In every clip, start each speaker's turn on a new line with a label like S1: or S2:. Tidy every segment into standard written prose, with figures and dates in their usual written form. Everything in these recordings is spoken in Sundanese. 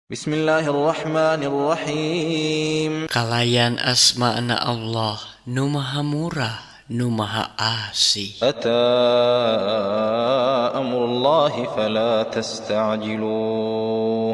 S1: Bismillahirrahmanirrahim.
S2: Kalayan asma'na Allah nu maha murah nu maha asih.
S1: Ata amrullahi fala tasta'jiluh.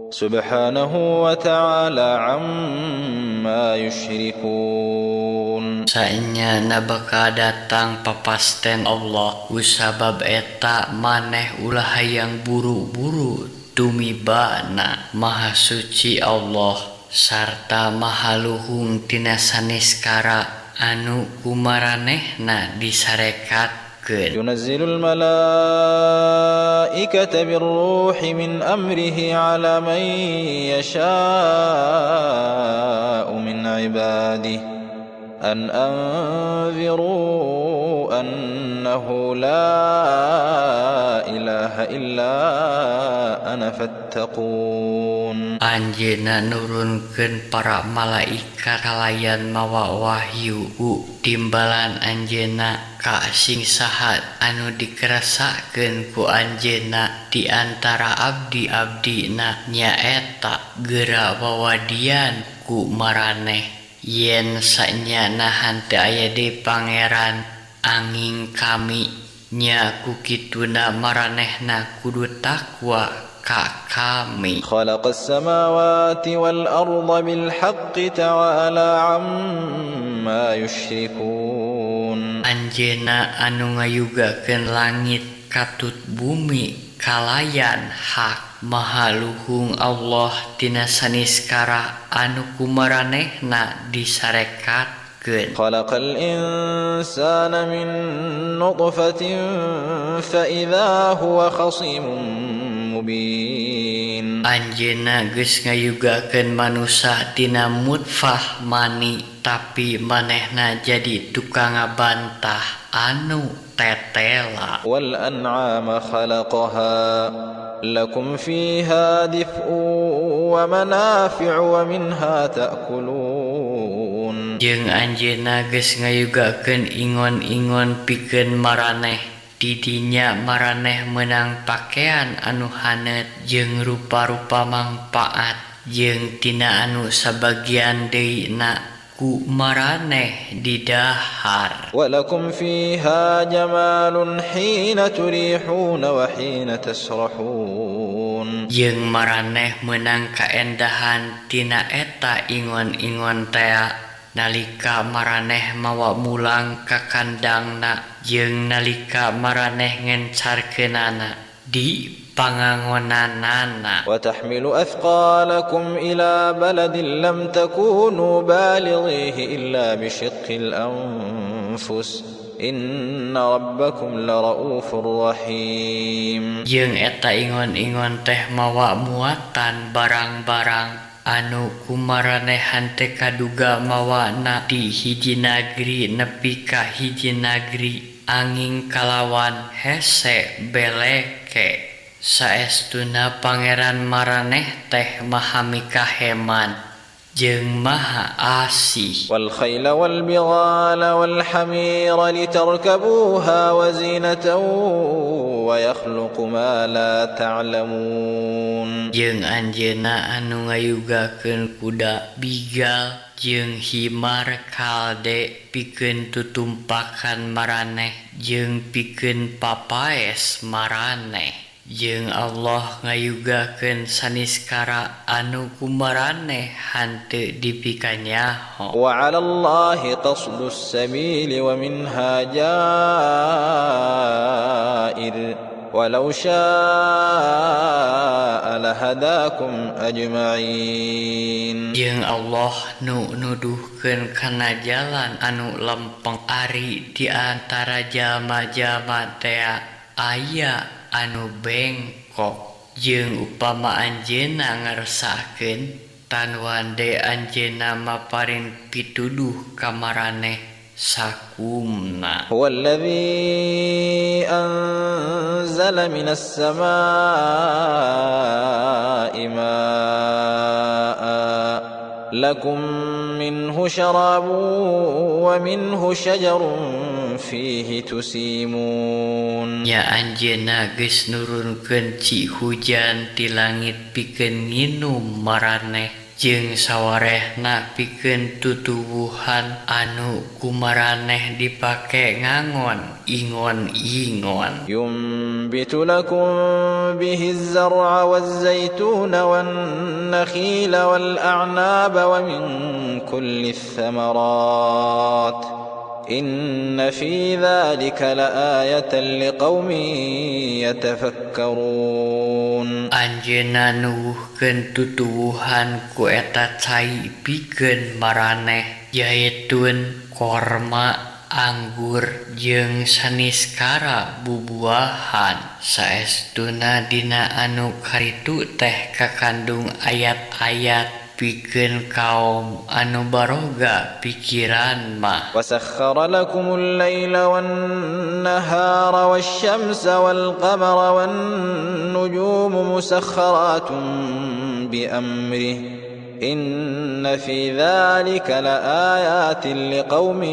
S1: Subhanahu wa ta'ala amma yusyrikun.
S2: Saenyana bakal datang papasten Allah kusabab eta maneh ulah hayang buru-buru tumibana. Maha suci Allah sarta maha luhung tina saneskara anu kumaranehna disarekatkeun.
S1: Yunazzilul malaikata birruhi min amrihi ala man yasha'u min ibadihi an anziru annahu la ilaha illa ana fattaqun.
S2: Anjeunna nurunkeun para malaikat kalayan mawa wahyu ku timbalan anjeunna ka sing saha anu dikeresakeun ku anjeunna di antara abdi-abdina nyaeta geura wawadian ku maraneh. Yen sanyana henteu aya deui pangeran anging kami nya ku kituna maranehna kudu takwa ka kami.
S1: Khalaqas samawati wal arda bil haqqi ta'ala amma yusyrikun.
S2: Anjeunna anu ngayugakeun langit katut bumi kalayan hak. Maha luhung Allah tina saniskara anu kumaranehna disarekatkeun.
S1: Khalaqal insana min nutfatin fa idza huwa khasimun mubin.
S2: Anjeunna geus ngayugakeun manusa tina mutfah mani tapi manehna jadi tukang ngabantah anu tetela.
S1: Wal an'ama khalaqaha lakum fiha dif'un wa manafi'u wa minha ta'kulun.
S2: Jeung anjeunna geus ngayugakeun ingon-ingon pikeun maraneh, didinya maraneh meunang pakean anu haneut jeung rupa-rupa mangpaat jeung tina anu sabagian deui na ku maraneh didahar.
S1: Walakum fiha jamalun hina turihuna wa hina tasrahun.
S2: Jeung maraneh meunang kaendahan tina eta ingon-ingon tea nalika maraneh mawa mulang ka kandangna jeung nalika maraneh ngencarkeunana di pangangonanana.
S1: Wa tahmilu athqalakum ila baladin lam takunu balighihi illa bishiqqil anfus inna rabbakum laraufur rahim.
S2: Jeung eta ingon-ingon teh mawa muatan barang-barang anu kumaranehan teh kaduga mawana di hiji nagri nepi ka hiji nagri angin kalawan hese beleke. Saestuna pangeran maraneh teh maha mikaheman jeung maha asih.
S1: Wal khayla wal bighala wal hamira litarkabuha wa zinatan wa yakhluqu ma la ta'lamun.
S2: Jeung anjeunna anu ngayugakeun kuda bigal jeung himar kalde pikeun tutumpakan maraneh jeung pikeun papaes maraneh. Jeung Allah ngayugakeun saniskara anu kumaraneh henteu dipikanyaho.
S1: Wa 'alallahi qasdus sabili wa minha ja'ir walau syaa'a lahadakum ajma'in.
S2: Jeung Allah nu nuduhkeun kana jalan anu lempeng ari di antara jalma-jalma tea aya anu bengkok. Jeung upama anjeunna ngarsakeun tanwande anjeunna maparin pituduh ka maraneh sakumna.
S1: Huwallazi anzala minas samaa'i maa'a lakum minhu syarabun wa minhu syajarun فيه تسيمون.
S2: Nya Anjeunna geus nurunkeun ci hujan ti langit pikeun nginum maraneh jeung sawarehna pikeun tutuwuhan anu ku maraneh dipake ngangon ingon-ingon.
S1: ينبت لكم به الزرع والزيتون والنخيل والأعناب ومن كل الثمرات إن في ذلك لآية لقوم يتفكرون.
S2: Anjeunna nuwuhkeun tutuwuhan ku eta cai pikeun maraneh, jaitun, korma, anggur jeung saniskara bubuahan. Saestuna dina anu karitu teh kakandung ayat-ayat pikeun kaum anu baroga pikiran mah.
S1: وسخر لكم الليل والنهار والشمس والقمر والنجوم مسخرات بأمره إن في ذلك لآيات لقوم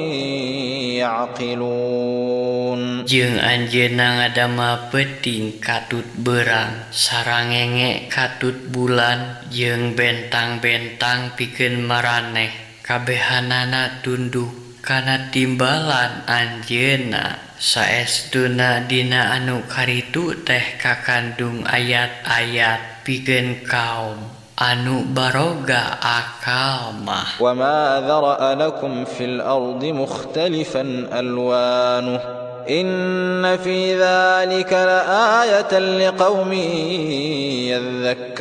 S1: يعقلون.
S2: Jeung anjeunna ngadamel peuting katut beurang, sarangenge katut bulan jeung bentang-bentang pikeun maraneh. Kabehanana tunduk kana timbalan anjeunna. Saestuna dina anu karitu teh kakandung ayat-ayat pikeun kaum anu baroga akal mah.
S1: وما ذرأ لكم في الأرض مختلفا ألوانه إن في ذلك لآية لقوم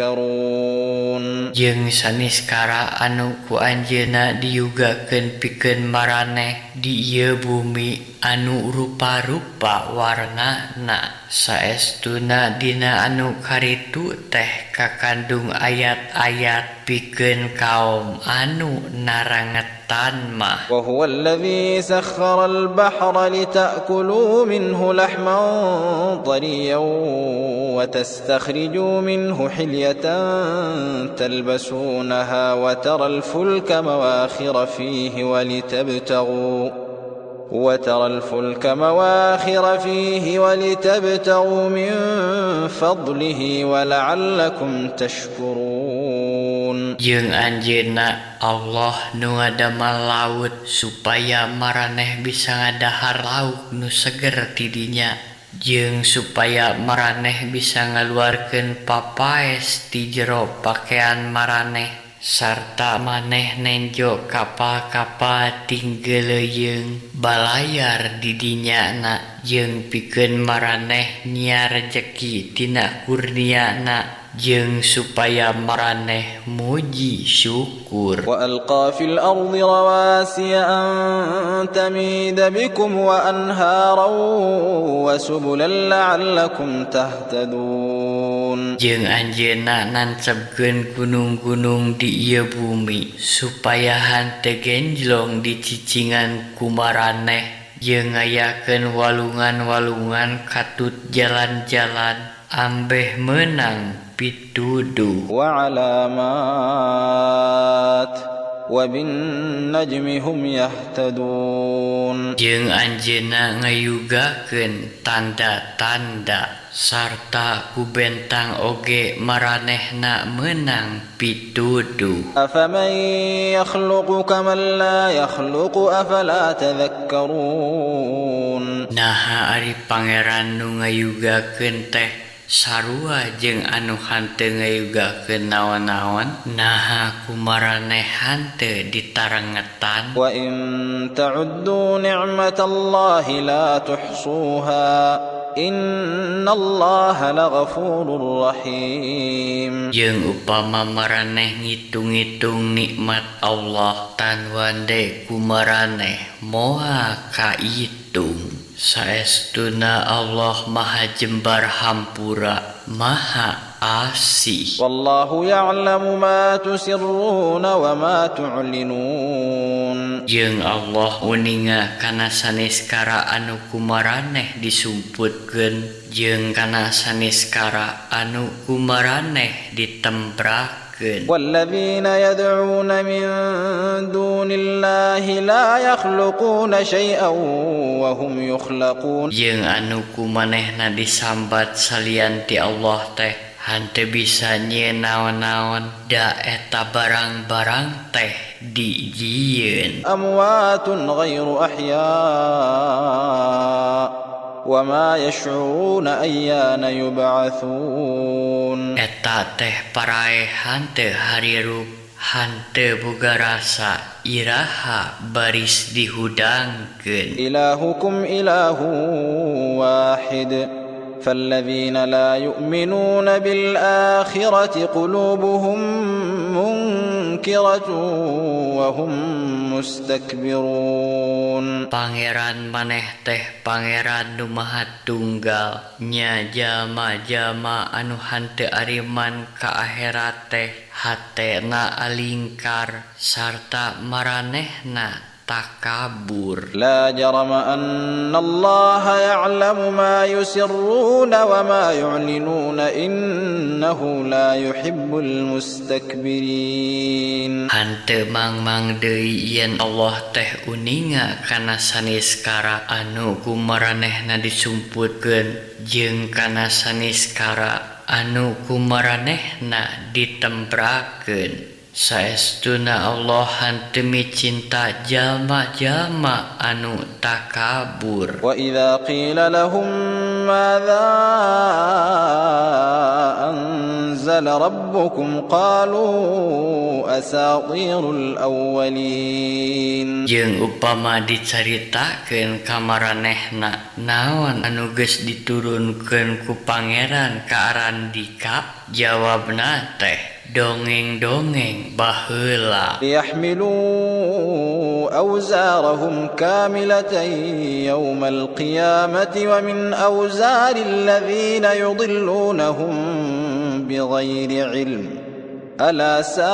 S1: يذكرون.
S2: Jeung saniskara anu ku anjeunna diyugakeun pikeun maraneh di ieu bumi anu rupa-rupa warnana. Saestuna dina anu karitu teh kakandung ayat-ayat pikeun kaum anu narangetan mah.
S1: وهو الذي سخر البحر لتأكلوا منه لحما طريا وتستخرجوا منه حلية تلبسونها وترى الفلك مواخر فيه ولتبتغوا من فضله ولعلكم تشكرون.
S2: Jeung anjeunna Allah nu ngadamel laut supaya maraneh bisa ngadahar lauk nu seger ti dinya, jeung supaya maraneh bisa ngaluarkeun papaes ti jero pakean maraneh, sarta maneh nenjo kapal-kapal tinggeleuyeung balayar di dinyana, jeung pikeun maraneh nyiar rejeki tina kurniana, jeung supaya maraneh muji syukur.
S1: وألقى في الأرض رواسي أن تميد بكم وأنهارا وسبلا لعلكم تهتدون.
S2: Jeung anjeunna nancebkeun gunung-gunung di ieu bumi supaya henteu genjlong dicicingan ku maraneh, jeung ngayakeun walungan-walungan katut jalan-jalan ambeh meunang pituduh.
S1: وعلامات وبالنجم هم يهتدون.
S2: Jeung anjeunna ngayugakeun tanda-tanda sarta ku bentang oge maranehna meunang pituduh.
S1: أفمن يخلق كمن لا يخلق أفلا تذكرون.
S2: Naha ari pangeran nu ngayugakeun teh sarua jeung anu hanteu ngayugakeun naon-naon? Naha ku maraneh hanteu ditarengetan?
S1: وإن تعدوا نعمة الله لا تحصوها إن الله لغفور رحيم.
S2: Jeung upama maraneh ngitung-ngitung nikmat Allah, tan wande ku maraneh moal kaitung. Saestuna Allah Maha Jembar hampura, Maha Asih.
S1: والله يعلم ما تسرون وما تعلنون.
S2: Jeung Allah uninga kana saneskara anu ku maraneh disumputkeun Jeung kana saniskara anu kumaraneh ditembrakeun.
S1: والذين يدعون من دون الله لا يخلقون شيئا وهم يخلقون.
S2: Jeung anu kumanehna disambat salian ti Allah teh henteu bisa nyieun naon-naon da eta barang-barang teh dijieun.
S1: أموات غير أحياء وما يشعرون أيان يبعثون.
S2: Eta teh paraehan teu harirup henteu boga rasa iraha baris dihudangkeun.
S1: إلهكم إله واحد فالذين لا يؤمنون بالآخرة قلوبهم منكرة وهم مستكبرون.
S2: Pangeran maneh teh pangeran nu maha tunggal nya jalma-jalma anu henteu ariman ka akhirat teh hatena alingkar sarta maranehna takabur.
S1: لا جرم أن الله يعلم ما يسرون وما يعلنون إنه لا يحب المستكبرين.
S2: Henteu mangmang deui yen Allah teh uninga kana saniskara anu kumaranehna disumputkeun jeung kana saniskara anu kumaranehna ditembrakeun. Saestuna Allah henteu micinta jalma-jalma anu takabur.
S1: وإذا قيل لهم ماذا أنزل ربكم قالوا أساطير الأولين.
S2: Jeung upama dicaritakeun ka maranehna naon anu geus diturunkeun ku pangeran ka arandika, jawabna teh dongeng-dongeng baheula.
S1: ليحملوا أوزارهم كاملة يوم القيامة ومن أوزار الذين يضلونهم بغير علم ألا ساء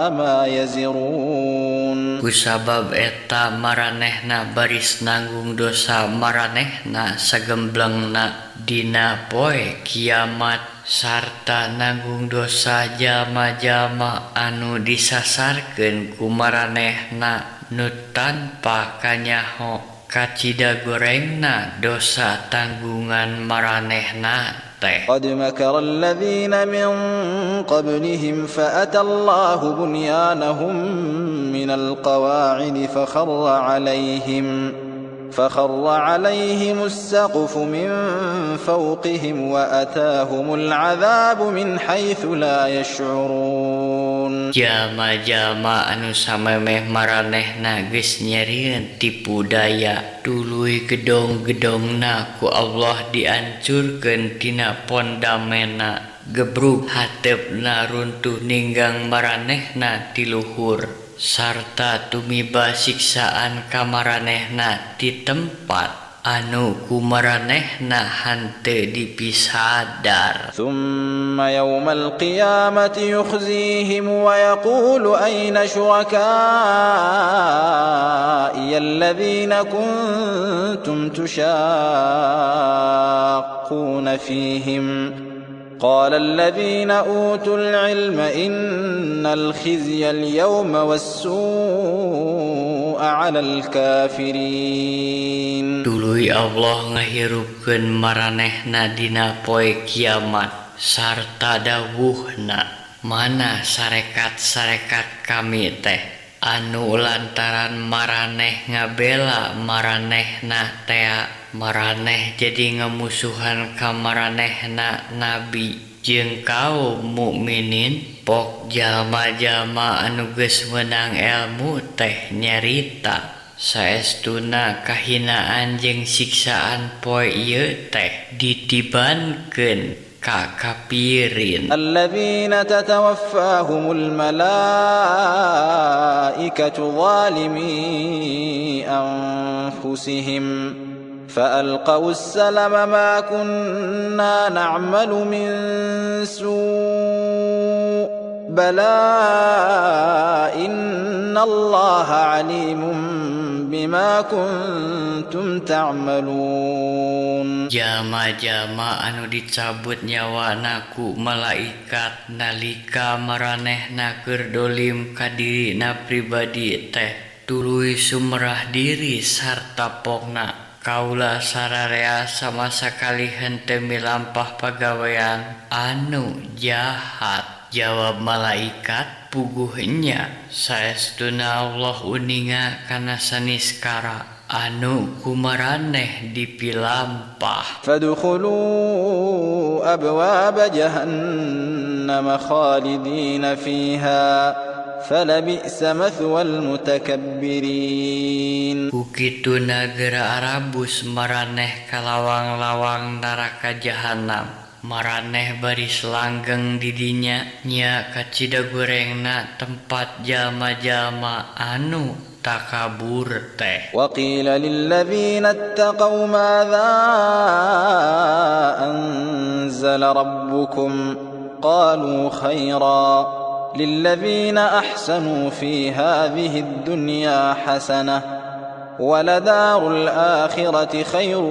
S1: ما يزرون.
S2: Kusabab eta maranehna baris nanggung dosa maranehna sagemblengna dina poe kiamat sarta nanggung dosa jalma-jalma anu disasarkeun ku maranehna nu tanpa kanyaho kacida gorengna dosa tanggungan maranehna teh.
S1: قد مكر الذين من قبلهم فأتى الله بنيانهم من القواعد فخر عليهم السقف من فوقهم وأتاهم العذاب من حيث لا يشعرون.
S2: Jalma-jalma anu samemeh maranehna geus nyerieun tipu daya tuluy gedong-gedongna ku Allah diancurkeun tina pondamenna gebrug hateupna runtuh ninggang maranehna ti luhur sarta tumiba siksaan ka maranehna ti tempat anu kumaranehna henteu dipisadar.
S1: ثم يوم القيامة يخزيهم ويقول أين شركائي الذين كنتم تشاقون فيهم قال الذين أوتوا العلم إن الخزي اليوم والسوء على الكافرين.
S2: Tuluy Allah ngahirupkeun maranehna dina poe kiamat sarta dawuhna, mana sarekat-sarekat kami teh anu lantaran maraneh ngabela maranehna tea maraneh jadi ngamusuhan ka maranehna nabi jeung kaum mukminin. Pok jalma-jalma anu geus meunang elmu teh nyarita saestuna kahinaan jeung siksaan poe ieu teh ditibankeun ka kafirin.
S1: Alladzina tatawaffahumul malaikatu zalimi anfusihim فألقوا السلم ما كنا نعمل من سوء بلى إن الله عليم بما بما كنتم تعملون.
S2: Jalma-jalma anu dicabut nyawana ku malaikat nalika maranehna keur dolim ka dirina pribadi teh tuluy sumerah diri sarta pokna. Kaula sararea sama sakali henteu milampah pagawean anu jahat. Jawab malaikat, puguh nya saestuna Allah uninga kana saniskara anu kumaraneh dipilampah.
S1: Fadkhulu abwaaba jahannam khalidina fiha falabi'sa mathwal mutakabbirin.
S2: Ku kitu nagara Arabus maraneh ka lawang-lawang neraka jahanam. Maraneh baris langgeng didinya nya kacida gorengna tempat jalma-jalma anu takabur teh.
S1: Wa qila lil ladzina ittaqaw madza anzala rabbukum qalu khaira lilladzina ahsanu fi hadhihi ad-dunya hasanah ولدار الآخرة خير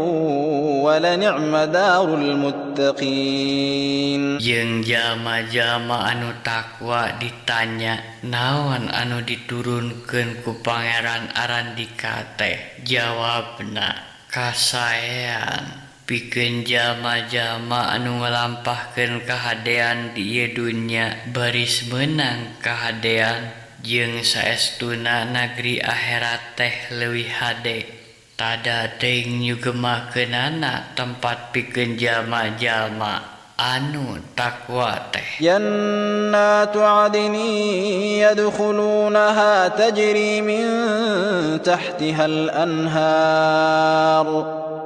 S1: ولنعم دار المتقين.
S2: Jeung jalma-jalma anu takwa ditanya naon anu diturunkeun ku Pangeran Arandika teh, jawabna kasaean. Pikeun jalma-jalma anu ngalampahkeun kahadean di ieu dunya baris meunang kahadean jeung saestuna nagri akhirat teh leuwih hade. Tada teuing nyugemakeunana tempat pikeun jalma-jalma anu takwa teh.
S1: Jannatu adnin yadkhulunaha tajri min tahtihal anhar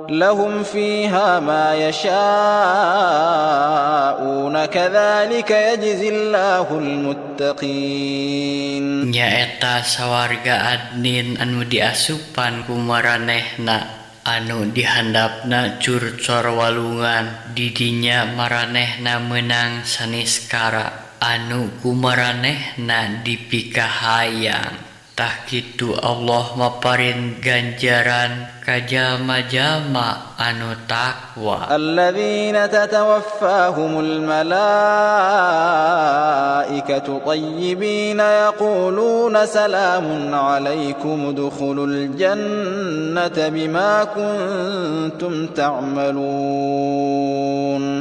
S1: lahum fiha ma yasha'una kadzalika yajzillahul muttaqin.
S2: Nyaeta sawarga adnin anu diasupan ku maranehna anu dihandapna curcor walungan, didinya maranehna meunang saniskara anu ku maranehna dipikahayang. Tah kitu Allah maparin ganjaran ka jalma-jalma anu takwa.
S1: Alladzina tatawaffahumul malaikatu thayyibina yaquluna salamun alaikum udkhulul jannata bima kuntum ta'malun.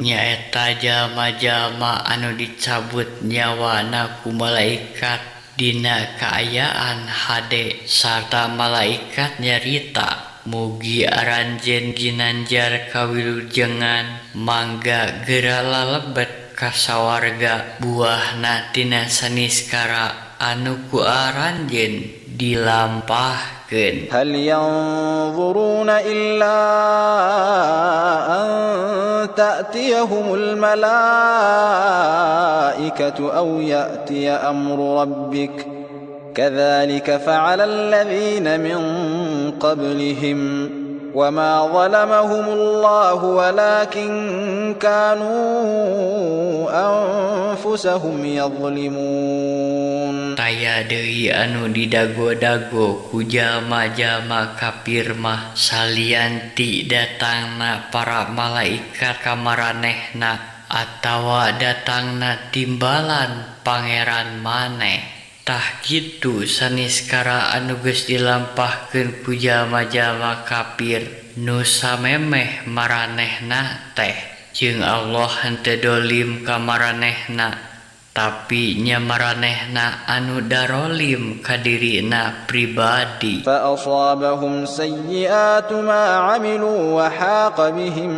S2: Nyaeta jalma-jalma anu dicabut nyawana ku malaikat dina kaayaan hade sarta malaikat nyarita, mugi aranjeun ginanjar kawilujengan mangga geura lalebet ka sawarga buahna tina saniskara anu ku aranjeun dilampahkeun.
S1: Hal yanzuruna illa an ta'tiyahumul malaikatu aw ya'tiya amru rabbik kadzalika fa'ala alladhina min qablihim wama zalamahumullahu walakin kanu anfusahum yadhlimun.
S2: Taya deui anu didago-dago ku jalma-jalma kafir mah salian ti datangna para malaikat ka maranehna atawa datangna timbalan pangeran maneh. Tah kitu saniskara anu geus dilampahkeun ku jalma-jalma kafir nu samemeh maranehna teh. Jeung Allah henteu dolim ka maranehna, tapi nya maranehna anu darolim ka dirina pribadi.
S1: Fa asabahum sayyi'atu ma 'amilu wa haqa bihim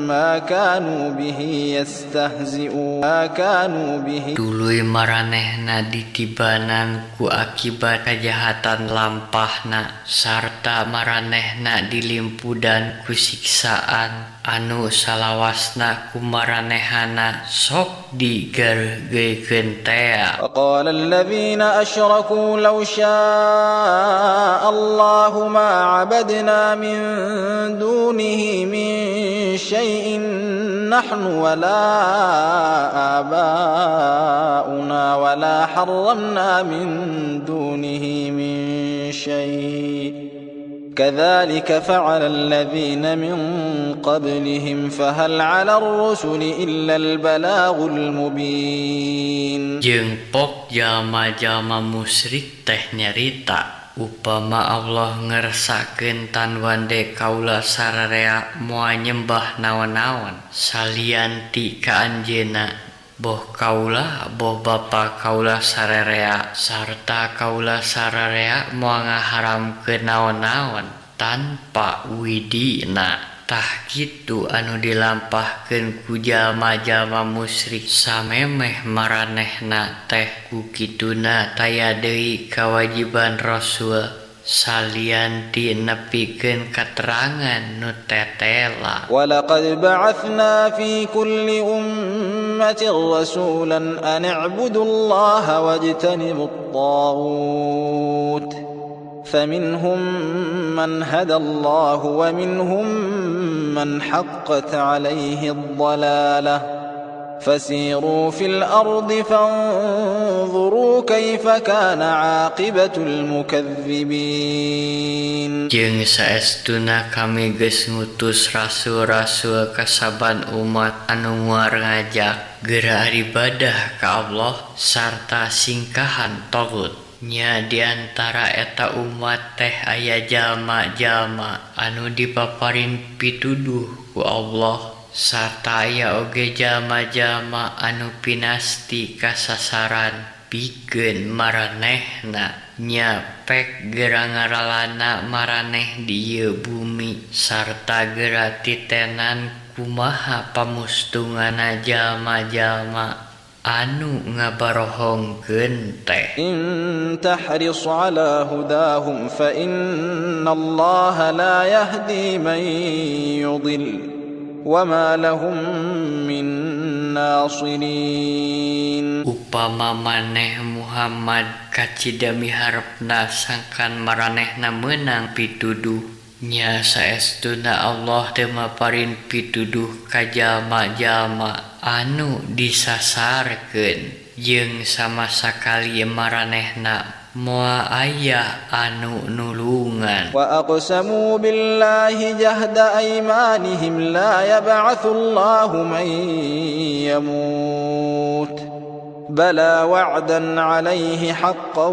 S1: ma kanu bihi yastahzi'un ma kanu bihi.
S2: Tuluy maranehna ditibanan ku akibat kajahatan lampahna sarta maranehna dilimpudan ku siksaan anu salawasna ku maranehana sok digareugeuykeun tea.
S1: Qala alladzina asyraku law syaa'a Allahu ma 'abadna min dunihi min syai'in nahnu wala aba'una wala harramna min dunihi min syai' كذلك فعل الذين من قبلهم فهل على الرسل إلا البلاغ المبين.
S2: Jeung pok jalma-jalma musyrik teh nyarita, upama Allah ngersakeun tan wande kaula sararea moal nyembah naon-naon salian ti ka anjeunna, boh kaula boh bapa kaula sararea, sarta kaula sararea moal ngaharamkeun naon-naon tanpa widina. Tah kitu anu dilampahkeun ku jalma-jalma musyrik samemeh maranehna teh. Ku kituna taya deui kawajiban rasul salian ti nepikeun katerangan nu tetela.
S1: ولقد بعثنا في كل أمة رسولا أن اعبدوا الله واجتنبوا الطاغوت فمنهم من هدى الله ومنهم من حقت عليه الضلالة فسيروا في الأرض فانظروا كيف كان عاقبة المكذبين.
S2: Jeung saestuna kami geus ngutus rasul-rasul ka saban umat anu nguar ngajak geura ibadah ka Allah sarta singkahan tagut. Nya di antara eta umat teh aya jalma-jalma anu dipaparin pituduh ku Allah, sarta aya oge jalma-jalma anu pinasti kasasaran pikeun maranehna. Nya pek geura ngaralana maraneh di ieu bumi sarta geura titenan kumaha pamustunganna jalma-jalma anu ngabarohongkeun teh.
S1: إن تحرص على هداهم فإن الله لا يهدي من يضل وما لهم من ناصرين.
S2: Upama maneh Muhammad kacida miharepna sangkan maranehna meunang pituduh, nya saestuna Allah teu maparin pituduh ka jalma-jalma anu disasarkeun, jeung sama sakali maranehna moal aya anu nulungan.
S1: وأقسموا بالله جهد أيمانهم لا يبعث الله من يموت بلى وعدا عليه حقا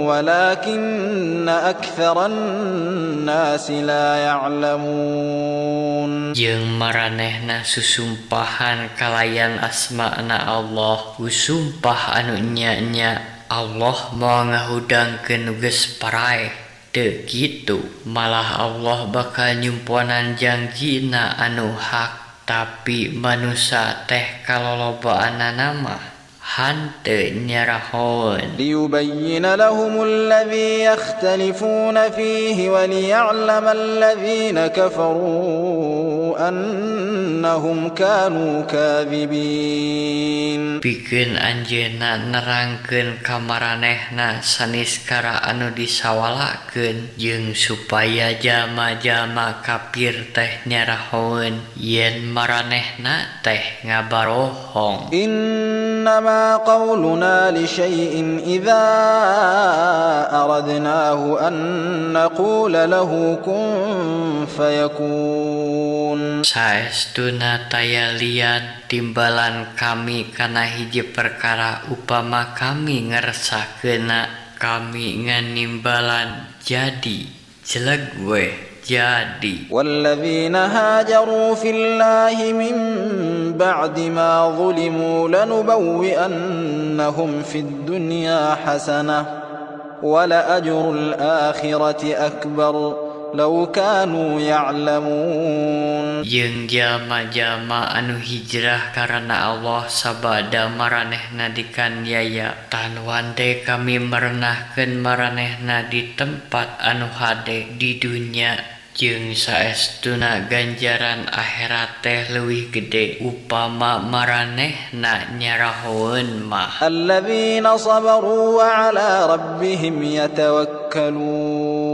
S1: ولكن أكثر الناس لا يعلمون.
S2: Jeung maranehna susumpahan kalayan asmana Allah ku sumpah anu nya-nya Allah moal ngahudangkeun nu geus paraeh. Teu kitu, malah Allah bakal nyumponan jangjina anu hak, tapi manusa teh kalolobaanana mah hanteu nyarahoeun.
S1: ليبين لهم الذي يختلفون فيه وليعلم الذين كفروا أنهم كانوا كاذبين.
S2: Pikeun anjeunna nerangkeun ka maranehna saniskara anu disawalakeun, jeung supaya jalma-jalma kafir teh nyarahoeun yen maranehna teh ngabarohong.
S1: إنما قولنا لشيء إذا أردناه أن نقول له كن فيكون.
S2: Saestuna taya lian timbalan kami kana hiji perkara upama kami ngersakeunna, kami ngan nimbalan jadi jeleg weh jadi.
S1: والذين هاجروا في الله من بعد ما ظلموا لنبوئنهم في الدنيا حسنة ولأجر الآخرة أكبر لو كانوا يعلمون.
S2: Jeung jalma-jalma anu hijrah karena Allah sabada maranehna dikaniaya, tan wande kami merenahkeun maranehna di tempat anu hade di dunya, jeung saestuna ganjaran akhirat teh leuwih gede upama maranehna nyarahoeun mah.
S1: الذين صبروا وعلى ربهم يتوكلون.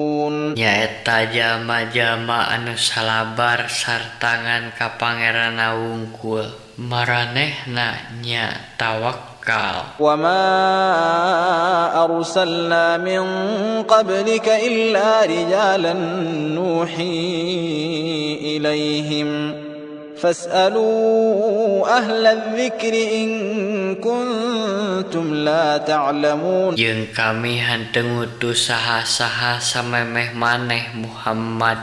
S2: Nyaeta jalma-jalma anu salabar sarta ngan ka Pangeranna wungkul, maranehna nya tawakal. tawakal.
S1: وما أرسلنا من قبلك إلا رجالا نوحي إليهم فاسألوا أهل الذكر إن كنتم لا تعلمون.
S2: Jeung kami henteu ngutus saha-saha samemeh maneh Muhammad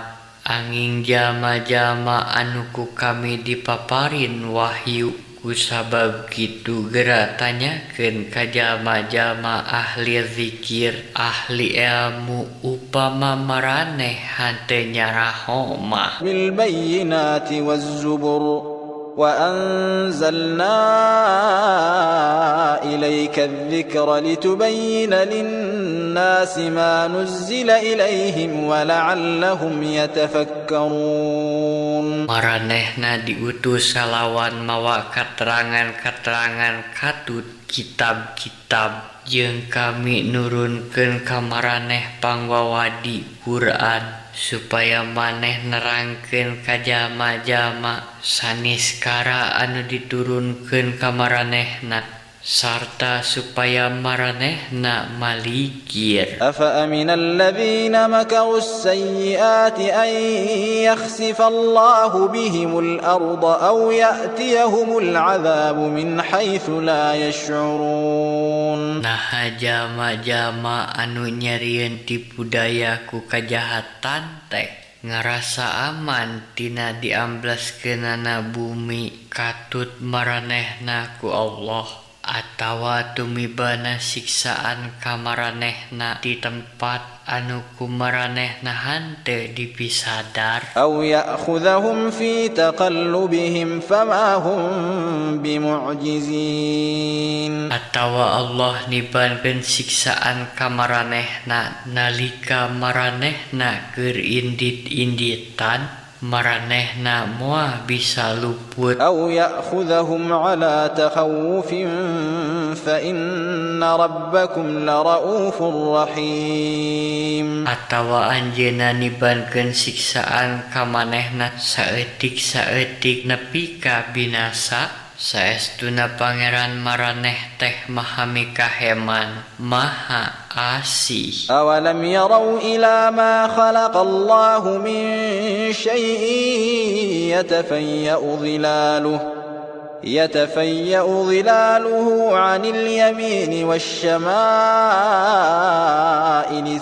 S2: anging jalma-jalma anu ku kami dipaparin wahyu. Kusabab kitu geura tanyakeun ka jalma-jalma ahli zikir ahli ilmu upama maraneh henteu nyaraho mah.
S1: بالبينات والزبر وأنزلنا إليك الذكر لتبين للناس ما نزل إليهم ولعلهم يتفكرون.
S2: Maranehna diutus kalawan mawa katerangan-katerangan katut kitab-kitab jeung kami nurunkeun ka maraneh pangwawadi Quran supaya maneh nerangkeun ka jalma-jalma saniskara anu diturunkeun ka maranehna sarta supaya maranehna malikir.
S1: أفأمن الذين مكروا السيئات أن يخسف الله بهم الأرض أو يأتيهم العذاب من حيث لا يشعرون.
S2: Naha jalma-jalma anu nyerieun tipu daya ku kajahatan teh ngarasa aman tina diambleskeunana bumi katut maranehna ku Allah atawa tumibana siksaan ka maranehna di tempat anu ku maranehna henteu dipisadar.
S1: أو يأخذهم في تقلبهم فما هم بمعجزين.
S2: Atawa Allah nibankeun siksaan ka maranehna nalika maranehna keur indit-inditan maranehna moal bisa luput.
S1: أو يأخذهم على تخوف فإن ربكم لرؤوف رحيم.
S2: Atawa anjeunna nibankeun siksaan ka manehna saeutik-saeutik nepi ka binasa. Saestuna Pangeran maraneh teh maha mikaheman maha asih.
S1: أولم يروا إلى ما خلق الله من شيء يتفيأ ظلاله عن اليمين والشمائل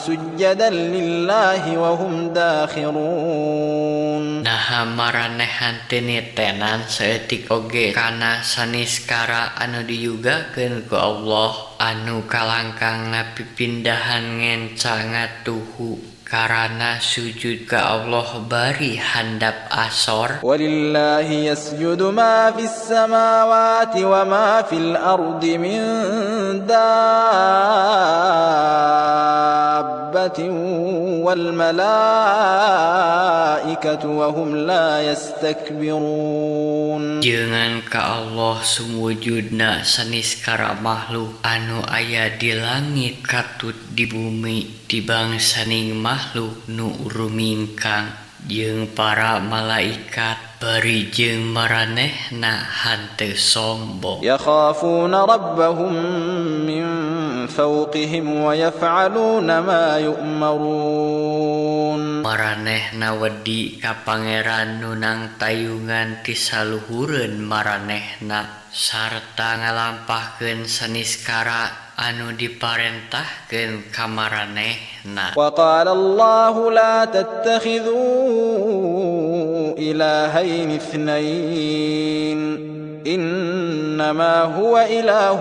S1: سجدا لله وهم داخرون.
S2: Naha maranehan teu nitenan saeutik oge kana saniskara anu diyugakeun ku Allah anu kalangkangna pipindahan ngenca ngatuhu karana sujud ka Allah bari handap asor.
S1: ولله يسجد ما في السماوات وما في الأرض من دابة والملائكة وهم لا يستكبرون.
S2: Jangan ka Allah sumujudna saniskara makhluk anu aya di langit katut di bumi tibang saning makhluk nu rumingkang jeung para malaikat bari jeung maranehna henteu sombong.
S1: يخافون ربهم من فوقهم ويفعلون ما يؤمرون.
S2: Maranehna wedi ka Pangeran nu nangtayungan ti saluhureun maranehna sarta ngalampahkeun saniskara anu diparentahkeun ka maranehna.
S1: وقال الله لا تتخذوا إلهين اثنين إنما هو إله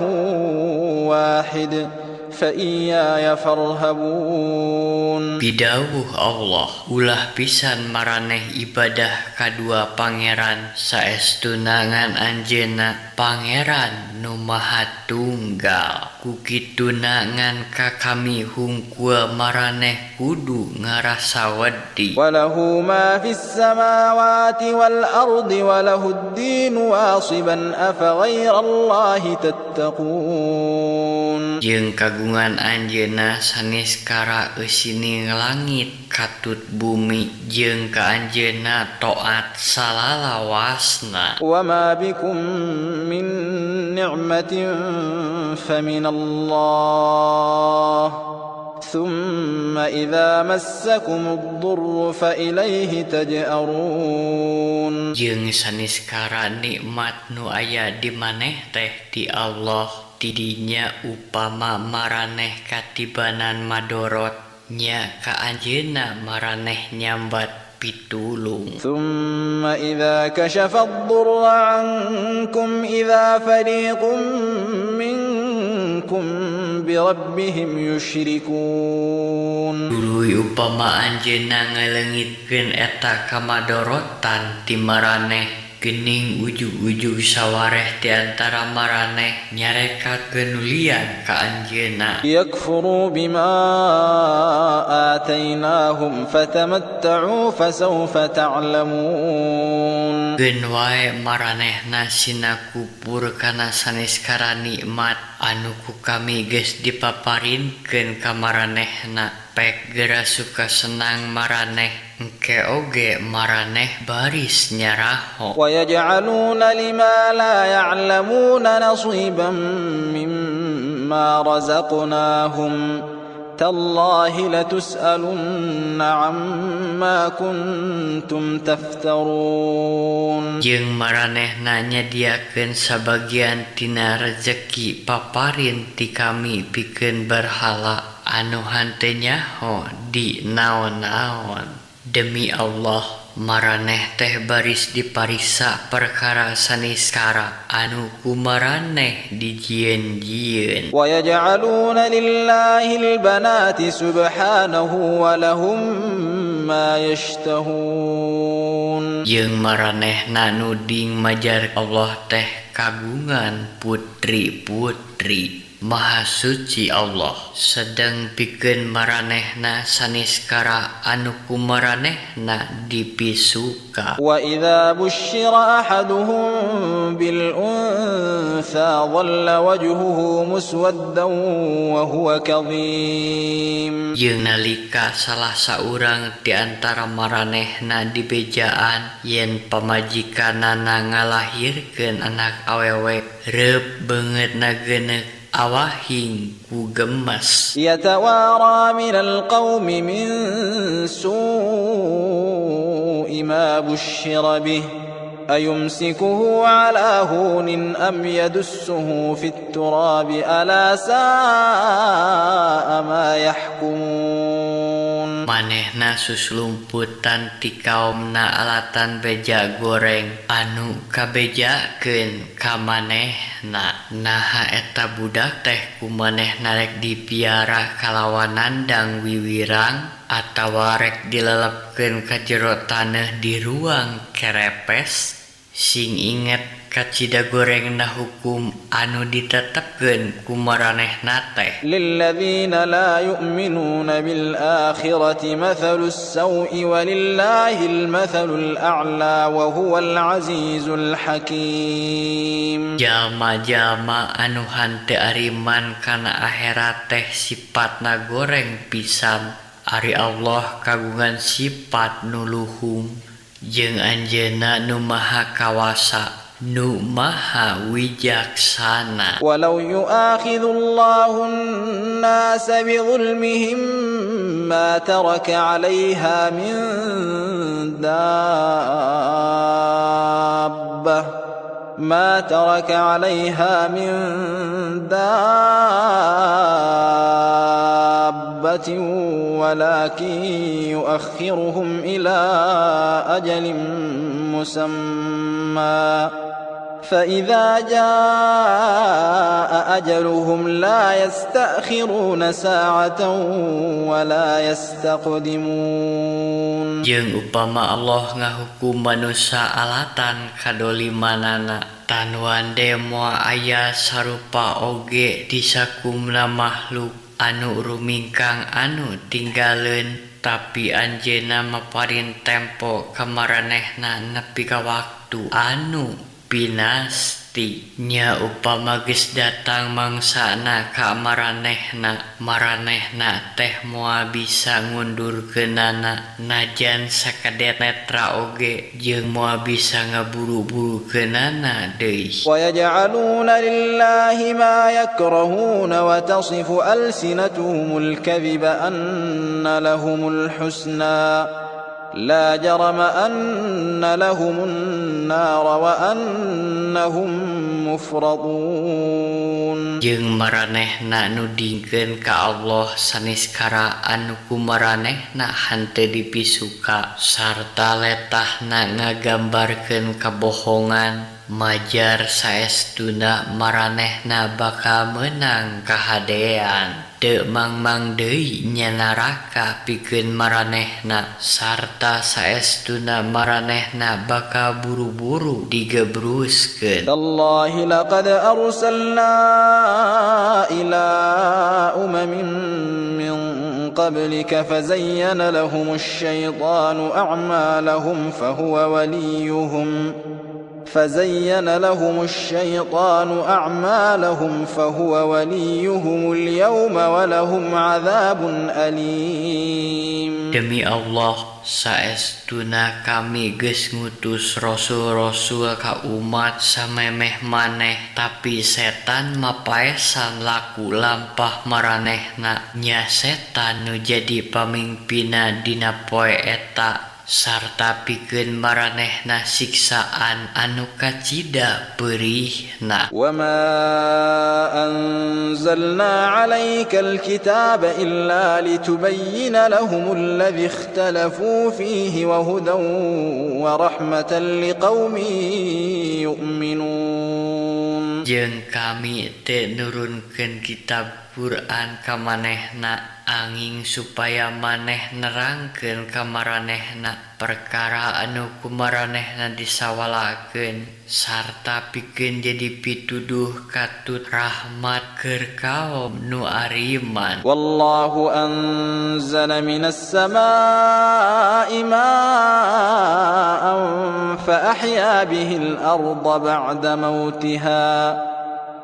S1: واحد فإياي فارهبون.
S2: Pidawuh Allah, ulah pisan maraneh ibadah kadua pangeran saestuna ngan anjeunna Pangeran nu Maha Tunggal. Ku kituna ngan ka kami hungkul maraneh kudu ngarasa wedi.
S1: وله ما في السماوات والأرض وله الدين واصبا أفغير الله تتقون.
S2: Jeung kagungan anjeunna saniskara eusining langit katut bumi jeung ka anjeunna taat salalawasna.
S1: وما بكم من نعمة فمن الله ثم إذا مسكم الضر فإليه تجأرون.
S2: Jeung saniskara nikmat nu aya di maneh teh ti Allah, tidinya upama maraneh katibanan madorot, nya ka anjeunna maraneh nyambat pitulung.
S1: ثم إذا كشف الضر عنكم إذا فريق منكم بربهم يشركون.
S2: Tuluy upama anjeunna ngaleungitkeun eta kamadorotan ti maraneh, geuning ujug-ujug sawareh di antara maraneh nyarekatkeun nu lian ka anjeunna.
S1: ليكفروا بما آتيناهم فتمتعوا فسوف تعلمون.
S2: Keun wae maranehna sina kupur kana saniskara nikmat anu ku kami geus dipaparinkeun ka maranehna, pek geura suka senang maraneh, engke oge maraneh baris nyaraho.
S1: ويجعلون لما لا يعلمون نصيبا مما رزقناهم تالله لتسألن عما كنتم تفترون.
S2: Jeung maranehna nyadiakeun sabagian tina rejeki paparin ti kami pikeun berhala anu henteu nyaho di naon-naon. Demi Allah, maraneh teh baris dipariksa perkara saniskara anu ku maraneh dijieun-jieun.
S1: ويجعلون لله البنات سبحانه ولهم ما يشتهون.
S2: Jeung maranehna nuding majar Allah teh kagungan putri-putri. Maha suci Allah, sedang pikeun maranehna saniskara anu ku maranehna dipisuka.
S1: وإذا بشر أحدهم بالأنثى ظل وجهه مسودا وهو كظيم.
S2: Jeung nalika salah saurang di antara maranehna dibejaan yen pamajikanana ngalahirkeun anak awewe, reup beungeutna geuneuk awahing ku gemes.
S1: يتوارى من القوم من سوء ما بشر به أيمسكه على هون أم يدسه في التراب ألا ساء ما يحكمون.
S2: Manehna suslumputan ti kaomna alatan beja goreng anu kabejakeun ka manehna. Naha eta budak teh ku manehna rek dipiara kalawan nandang wiwirang atawa rek dilelepkeun ka jero taneuh di ruang kerepes? Sing inget kacida gorengna hukum anu ditetepkeun ku maranehna teh.
S1: للذين لا يؤمنون بالآخرة مثل السوء ولله المثل الأعلى وهو العزيز الحكيم.
S2: Jalma-jalma anu henteu ariman kana akhirat teh sipatna goreng pisan. Ari Allah kagungan sifat nu luhung, jeung anjeunna nu maha kawasa, nu maha wijaksana.
S1: ولو يؤاخذ الله الناس بظلمهم ما ترك عليها من دابة ما ترك عليها من دابة ولكن يؤخرهم إلى أجل مسمى فإذا جاء أجلهم لا يستأخرون ساعة ولا يستقدمون.
S2: Jeung upama Allah ngahukum manusa alatan kadolimanana, tanuan moal aya sarupa oge di sakumna makhluk anu rumingkang anu tinggaleun, tapi anjeunna maparin tempo ka maranehna nepi ka waktu anu Pinasti nya upama geus datang mangsana ka maranehna, maranehna teh moal bisa ngundurkeunana najan sakedep netra oge jeung moal bisa ngaburu-burukeunana deui.
S1: ويجعلون لله ما يكرهون وتصف ألسنتهم الكذب أن لهم الحسنى لا جرم أن لهم النار وأنهم مفرطون.
S2: Jeung maranehna nudingkeun ka Allah saniskara anu ku maranehna henteu dipisuka sarta letahna ngagambarkeun kabohongan majar saestuna maranehna bakal meunang kahadean. Teu mangmang deui nya naraka pikeun maranehna sarta saestuna maranehna bakal buru-buru digebruskeun.
S1: Tallahi laqad arsalna ila umamin min qablika fazayyana lahumusy syaitanu a'malahum fahuwa waliyuhum فزين لهم الشيطان أعمالهم فهو وليهم اليوم ولهم عذاب أليم.
S2: Demi Allah, saestuna kami geus ngutus rasul-rasul ka umat samemeh maneh, tapi setan mapaesan laku lampah maranehna. Nya setan nu jadi pamingpinna dina poe eta sarta pikeun maranehna siksaan anu kacida peurihna.
S1: وما أنزلنا عليك الكتاب إلا لتبين لهم الذي اختلفوا فيه وهدى ورحمة لقوم يؤمنون.
S2: Jeung kami teu nurunkeun kitab Quran ka manehna angin supaya maneh nerangkeun ka maranehna perkara anu ku maranehna disawalakeun sarta pikeun jadi pituduh katut rahmat keur kaum nu ariman.
S1: Wallahu anzala minas samaa'i ma'an fa ahya bihil arda ba'da mautiha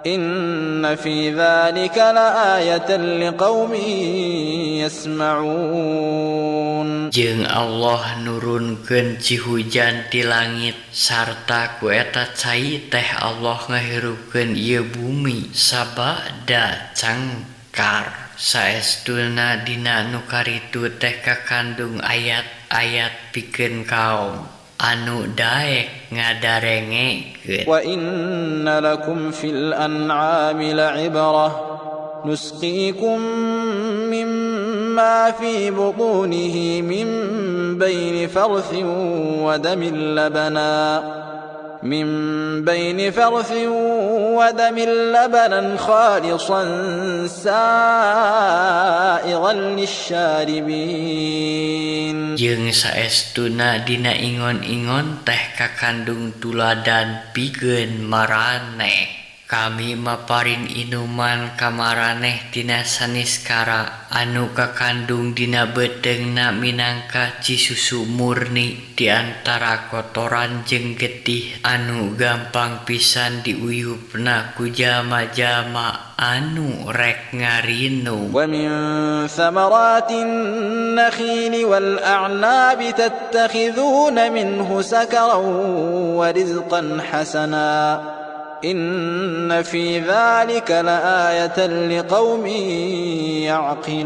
S1: Inna fi dzalika la'ayatan liqaumin yasma'un.
S2: Jeung Allah nurunkeun cihujan ti langit sarta ku eta cai teh Allah ngahirupkeun ieu bumi sabada cangkar. Saestuna dina nu karitu teh kakandung ayat-ayat pikeun kaum anu daek ngadarengekeun.
S1: Wa inna lakum fil an'ami la'ibrah nusqikum mimma fi butunihi min baini farthin wa damin labana min baini farthin wa damin labanan khalisan sa'iran lisyaribin.
S2: Jeung saestuna dina ingon-ingon teh kakandung tuladan pikeun maraneh. Kami maparin inuman ka maraneh tina saniskara anu kakandung dina beuteungna minangka cisusu murni di antara kotoran jeung getih anu gampang pisan diuyupna ku jalma-jalma anu rek ngarinum.
S1: Wa min thamaratin nakhili wal a'nabi tattakhidhuna minhu sakaran wa rizqan hasana Inna fi dzalika la'ayatan liqaumin ya'qilun.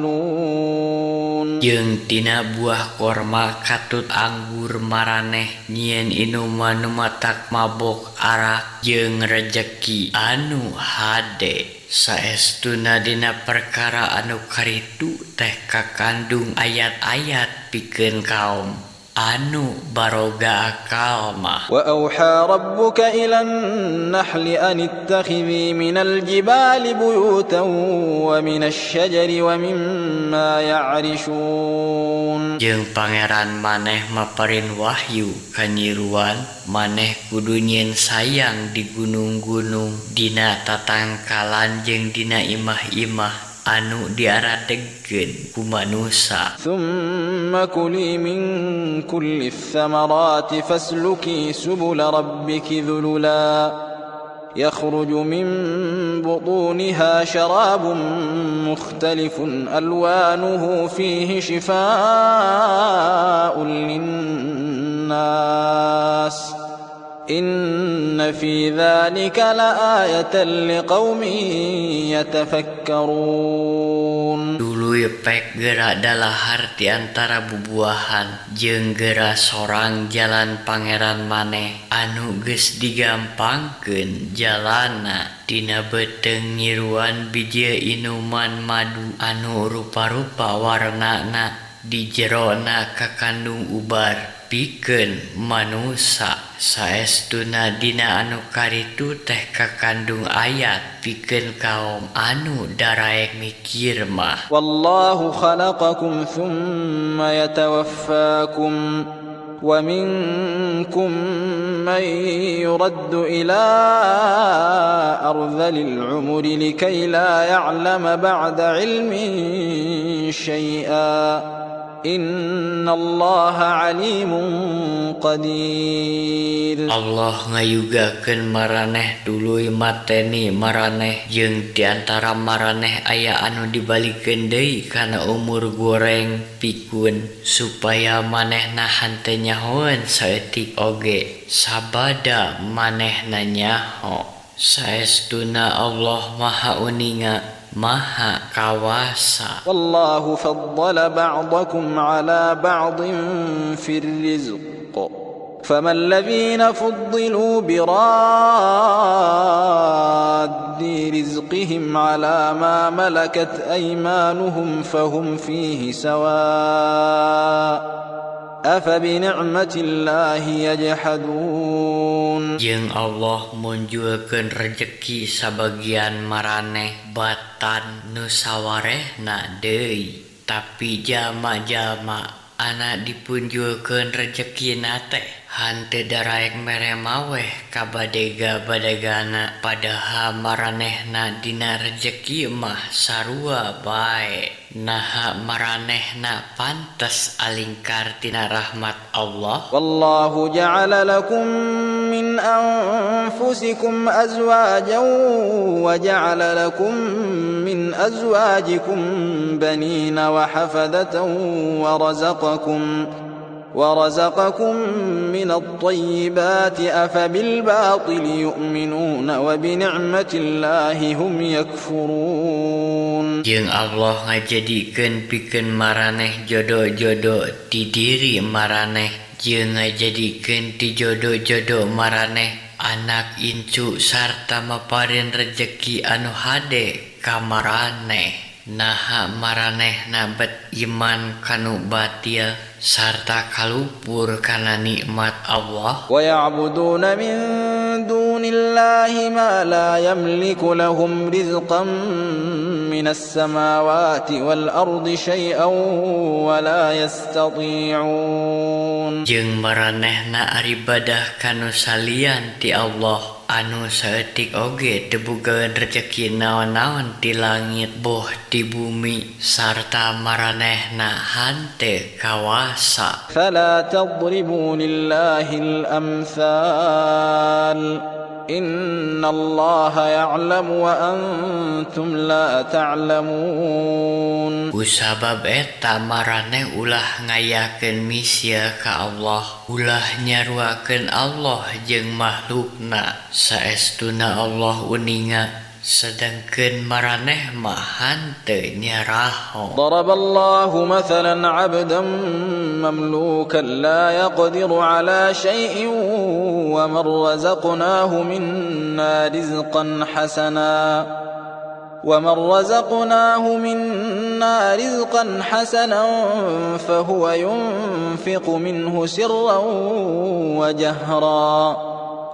S2: Jeung tina buah korma katut anggur maraneh nyieun inuman nu matak mabok arak jeung rejeki anu hade. Saestuna dina perkara anu karitu teh kakandung ayat-ayat pikeun kaum anu baroga akal mah.
S1: Wa auha rabbuka ilan nahli an ittakhidhi minal jibali buyutan wa minasy syajari wa mimma ya'rishun.
S2: Jeung pangeran maneh maparin wahyu ka nyiruan maneh kudu nyieun sayang di gunung-gunung dina tatangkalan jeung dina imah-imah anu diaradegkeun ku manusa.
S1: ثم كلي من كل الثمرات فاسلكي سبل ربك ذللا يخرج من بطونها شراب مختلف ألوانه فيه شفاء للناس إن في ذلك لآية لقوم يتفكرون.
S2: Tuluy pek geura dalahar ti antara bubuahan jeung geura sorang jalan Pangeran maneh anu geus digampangkeun jalana dina beuteung nyiruan bijil inuman madu anu rupa-rupa warnana di jerona kakandung ubar pikeun manusa. Saestuna dina anu karitu teh kakandung ayat pikeun kaum anu daraek mikir mah.
S1: Wallahu khalaqakum thumma yatawaffakum wa minkum man yuraddu ila ardhilil umri likay la ya'lama ba'da ilmin syai'a Innallaha alimun qadir.
S2: Allah ngayugakeun maraneh tuluy mateni maraneh jeung ti antara maraneh aya anu dibalikeun deui kana umur goreng pikun supaya manehna henteu nyahoeun saeutik oge sabada manehna nyaho. Saestuna Allah Maha Uninga Maha Kawasa.
S1: Wallahu faddala ba'dakum ala ba'din fir rizq faman alladhina fuddilu biraddi rizqihim ala ma malakat aymanuhum fahum fihi sawa afa bini'matillahi yajhadun.
S2: Jeung Allah munjulkeun rejeki sabagian maraneh batan nu sawarehna deui, tapi jalma-jalma ana dipunjulkeun rejekina teh henteu daraek mere maweh ka badega-badegana, padahal maranehna dina rejeki mah sarua bae. Naha maranehna pantes alingkar tina rahmat Allah.
S1: Wallahu ja'ala lakum min anfusikum azwajan wa ja'ala lakum min azwajikum banina wa hafadatan wa razaqakum min at-tayyibati afabil batili yu'minuna wa bi ni'matillahi hum yakfurun.
S2: Jeung Allah ngajadikeun pikeun maraneh jodo-jodo ti diri maraneh jeung ngajadikeun ti jodo-jodo maraneh anak incu sarta maparin rejeki anu hade ka maraneh. Naha maranehna bet iman kanu batil sarta kalupur kana nikmat Allah.
S1: Wa ya'buduna min dunillahi ma la yamliku lahum rizqan minas samawati wal ardi syai'an wa la yastati'un.
S2: Jeung maranehna aribadah kanu salian ti Allah anu saeutik oge teu bogaeun rejeki naon-naon ti langit boh ti bumi sarta maranehna henteu kawasa.
S1: Fala tadribu lillahil amsal innallaha ya'lamu wa antum la ta'lamun.
S2: Kusabab eta maraneh ulah ngayakeun misia ka Allah, ulah nyaruakeun Allah jeung makhlukna. Saestuna Allah uninga sedangkeun maraneh mah henteu nyaraho.
S1: Daraballahu mathalan 'abdan mamlukan la yaqdiru 'ala syai'in wa man razaqnahu minna rizqan hasana wa man razaqnahu minna rizqan hasanan fahuwa yunfiqu minhu sirran wa jahran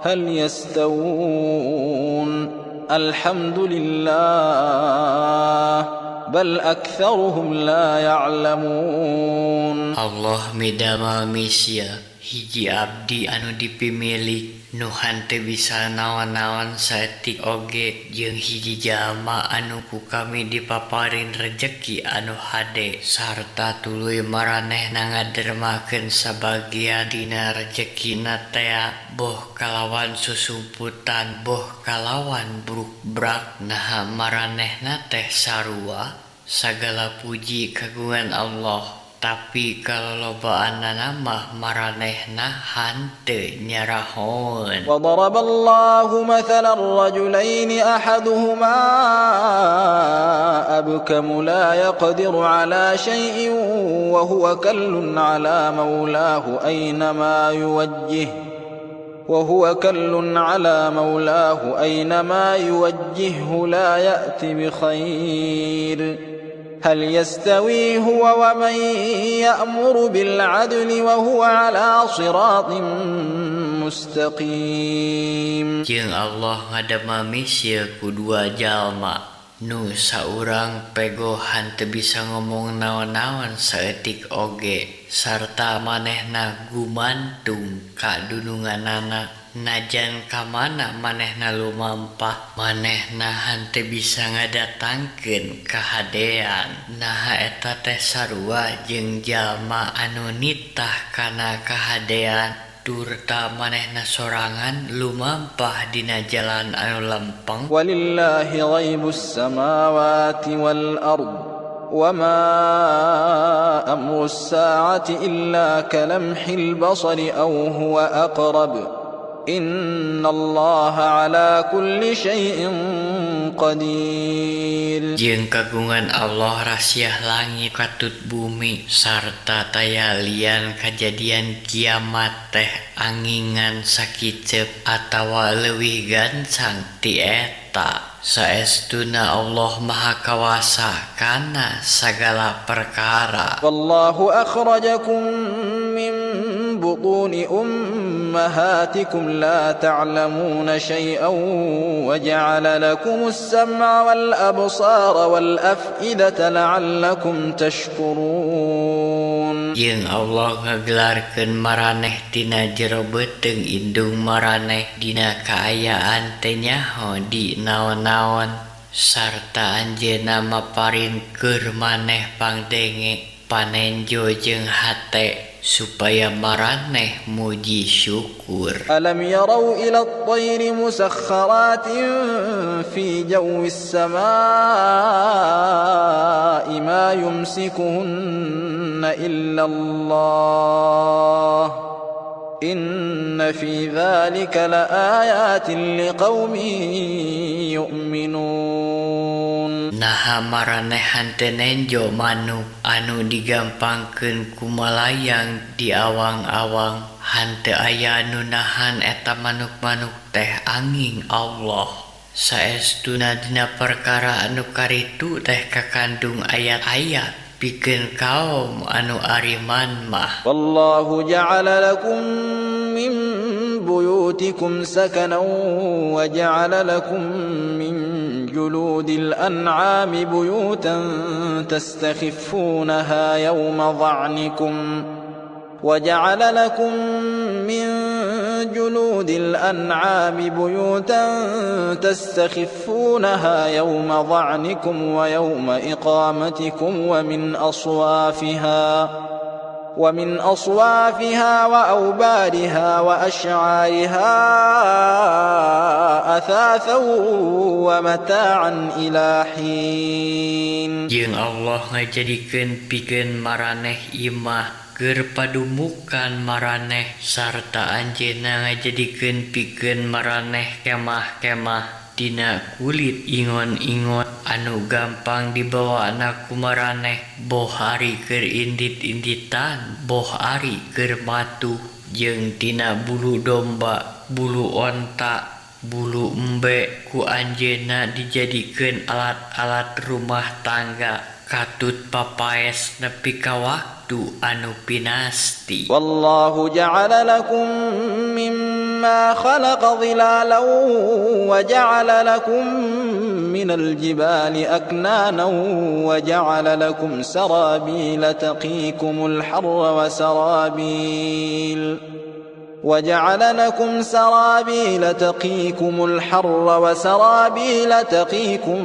S1: hal yastawun alhamdulillah bal aktsaruhum la ya'lamun.
S2: Allah midamel misia hiji abdi anu dipimilik Nu henteu bisa naon-naon saeutik oge jeung hiji jalma anu ku kami dipaparin rejeki anu hade sarta tuluy maranehna ngadermakeun sabagian dina rejekina tea boh kalawan susumputan boh kalawan brukbrak naha maranehna teh sarua sagala puji kagungan Allah tapi kalolobaanana mah maranehna hanteu nyarahoeun.
S1: Wa daraballahu mathalan rajulaini ahaduhuma abkamu la yaqdiru ala syai'in wa huwa kallun ala maulahu aynama yuwajjih وهو كل على مولاه أينما يوجهه لا يأت بخير هل يستوي هو ومن يأمر بالعدل وهو على صراط مستقيم.
S2: Jeung Allah ngadamel misil ku dua jalma nu saurang pego henteu bisa ngomong naon-naon saeutik oge sarta manehna gumantung ka dununganana najan ka mana manehna lumampah manehna henteu bisa ngadatangkeun kahadean naha eta teh sarua jeung jalma anu nitah kana kahadean turta manehna sorangan lumampah dina jalan anu lempeng.
S1: Walillahi ghaibus samawati wal ard wama amrus saati illa kalamhil basari aw huwa aqrab innallaha ala kulli syai'in qadir.
S2: Jeung kagungan Allah rasiah langit katut bumi sarta taya lian kajadian kiamat teh angingan sakiceup atawa leuwih gancang ti eta. Saestuna Allah Maha Kawasa kana sagala perkara.
S1: Wallahu akhrajakum min butuni ummahatikum la ta'lamuna syai'an wa ja'ala lakumus sam'a wal absara wal af'idata la'allakum tashkurun.
S2: Jeung Allah ngagelarkeun maraneh tina jero beuteung indung maraneh dina kaayaan teu nyaho di naon-naon sarta anjeunna maparin keur maneh pangdenge panenjo jeung hate supaya maraneh muji syukur.
S1: Alam yarau ila at-tayri musakhkharatin fi jawis samaa'i ma yumsikuhunna illa Allah inna fi dzalika laayatin liqaumin yu'minun.
S2: Naha maraneh henteu nenjo manuk anu digampangkeun ku malayang di awang-awang henteu aya anu nahan eta manuk-manuk teh angin Allah. Saestuna dina perkara anu karitu teh kakandung ayat-ayat pikeun kaum anu ariman mah.
S1: Wallahu ja'ala lakum min buyutikum sakanan wa ja'ala lakum min juludil an'ami buyutan tastakhiffunaha yawma dha'nikum wa ja'ala lakum min juludil an'ami buyutan tastakhiffunaha yawma dha'nikum wa yawma iqamatikum wa min aswafiha wa awbariha wa ash'ariha athathan wa mata'an ila hin.
S2: Jeung Allah ngajadikeun pikeun maraneh imah keur padumukan maraneh sarta anjeunna ngajadikeun pikeun maraneh kemah-kemah dina kulit ingon-ingon anu gampang dibawana ku maraneh boh ari keur indit-inditan boh ari keur matuh jeung tina bulu domba bulu onta bulu embe ku anjeunna dijadikeun alat-alat rumah tangga katut papaes nepi ka waktu anu pinasti.
S1: Wallahu ja'ala lakum mimma khalaqa dhilalan wa ja'ala lakum minal jibali aknanan wa ja'ala lakum sarabila taqikumul harra wa وجعل لكم سرابيل تقيكم الحر وسرابيل تقيكم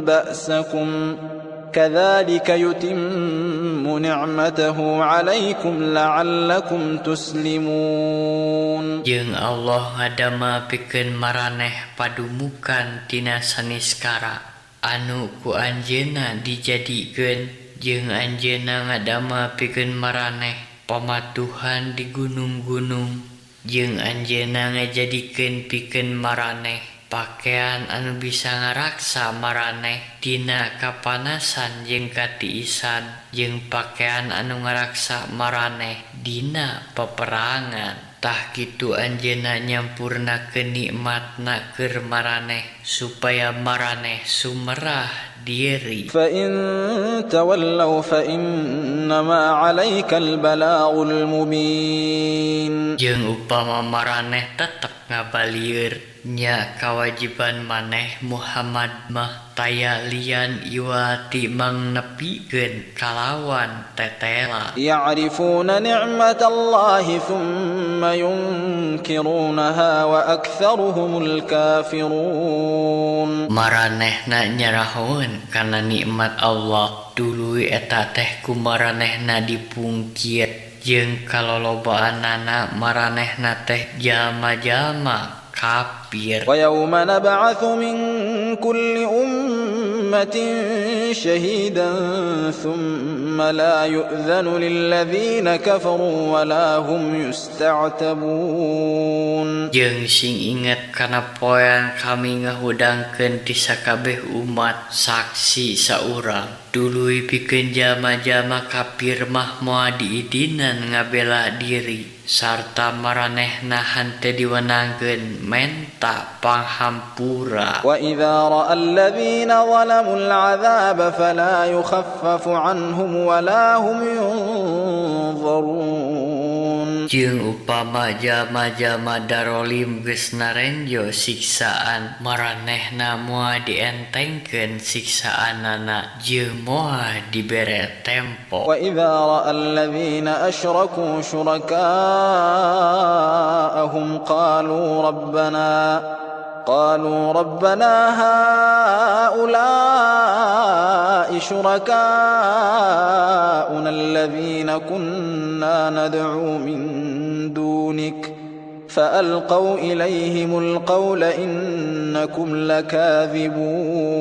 S1: بأسكم كذلك يتم نعمته عليكم لعلكم تسلمون.
S2: Jeung Allah ngadamel pikeun maraneh padumukan tina saniskara anu ku anjeunna dijadikeun jeung anjeunna ngadamel pikeun maraneh pamatuhan di gunung-gunung jeung anjeunna ngajadikeun pikeun maraneh pakaian anu bisa ngaraksa maraneh tina kapanasan jeung katiisan jeung pakaian anu ngaraksa maraneh dina peperangan. Tah kitu anjeunna nyampurnakeun nikmatna keur maraneh supaya maraneh sumerah diri.
S1: Fa in tawallaw fa innama 'alaikal balaghul mubin.
S2: Jeung upama maraneh tetep ngabalieur nya kawajiban maneh Muhammad mah taya lian iwati mangnepikeun kalawan tetela.
S1: Ya'rifuna ni'matallahi thumma yunkirunaha wa aktsaruhumul kafirun.
S2: Maranehna nyarahoeun kana nikmat Allah tuluy eta teh ku maranehna dipungkir jeung kalolobaanana maranehna teh jalma-jalma kafir.
S1: Wa yawma nab'atsu min kulli ummatin shahidan thumma la yu'dzanu lil ladzina kafaru wa la hum yusta'tabun.
S2: Jeung sing inget kana poean kami ngahudangkeun ti sakabeh umat saksi saurang tuluy pikeun jalma-jalma kafir mah moal diidinan ngabela diri sarta maranehna henteu diwenangkeun menta panghampura.
S1: Wa idza ra'a alladzina zalamul 'adzaba fala yukhaffafu 'anhum wa la hum yunzarun.
S2: Jeung upama jalma-jalma darolim geus narenjo siksaan maranehna moal dientengkeun siksaanana jeung moal dibere tempo.
S1: Wa idza ra'a alladzina asyraku syuraka هم قالوا ربنا هؤلاء شركاؤنا الذين كنا ندعو من دونك فألقوا إليهم القول إنكم لكاذبون.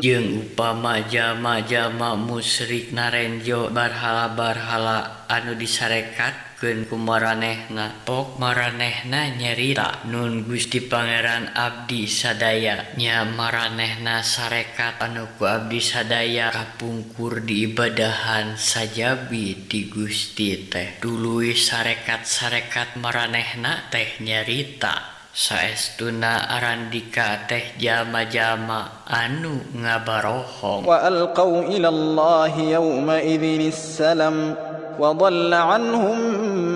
S2: Jeung upama jalma-jalma musyrik narenjo barhala-barhala anu disarekatkeun ku maranehna pok maranehna nyarita nun Gusti Pangeran abdi sadaya nya maranehna sarekat anu ku abdi sadaya kapungkur diibadahan sajabi ti Gusti teh tuluy sarekat-sarekat maranehna teh nyarita saestuna arandika teh jalma-jalma anu ngabarohong.
S1: Wa alqaw ila Allahi yawma idzin salam wa dhalla 'anhum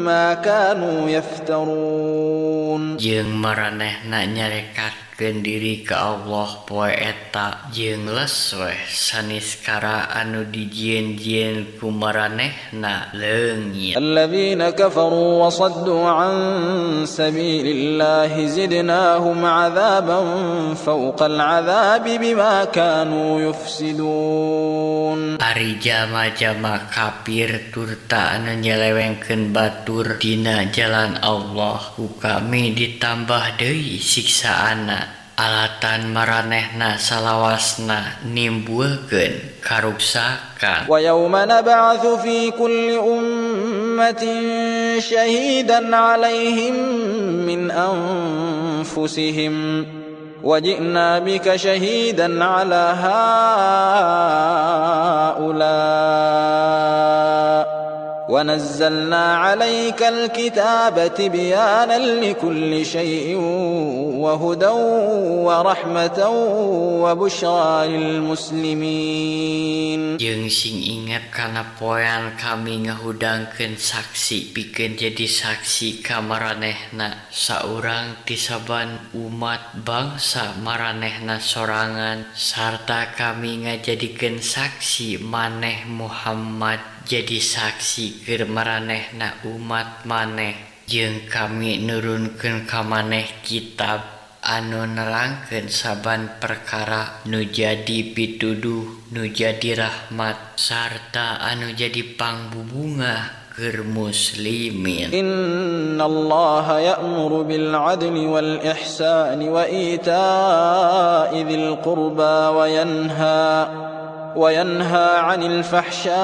S1: ma kanu yaftarun.
S2: Jeung maranehna nyarekatkeun diri ka Allah poe eta jeung les weh saniskara anu dijieun-jieun ku maranehna leungit.
S1: Alladzina kafaru wa saddu 'an sabilillahi zidnahum 'adzaban fawqal 'adzabi bima kanu yufsidun.
S2: Ari jalma-jalma kafir turta anu nyelewengkeun batur dina jalan Allah ku kami ditambah deui siksaanna alatan maranehna salawasna nimbulkeun karuksakan.
S1: Wa yauma nab'atsu fi kulli ummatin syahidan 'alaihim min anfusihim wa ji'na bika syahidan 'ala haula wa nazzalna 'alaika al-kitaba tibyanan likulli syai'in wa hudan wa rahmatan wa busyra lil muslimin.
S2: Jeung sing inget kana poean kami ngahudangkeun saksi pikeun jadi saksi ka maranehna saurang ti saban umat bangsa maranehna sorangan sarta kami ngajadikeun saksi maneh Muhammad jadi saksi keur maranehna umat maneh. Jeung kami nurunkeun ka maneh kitab anu nerangkeun saban perkara nu jadi pituduh, nu jadi rahmat sarta anu jadi pangbubungah keur muslimin.
S1: Innallaha ya'muru bil 'adli wal ihsani wa ita'i dzil qurba wa yanha 'anil fahsya'i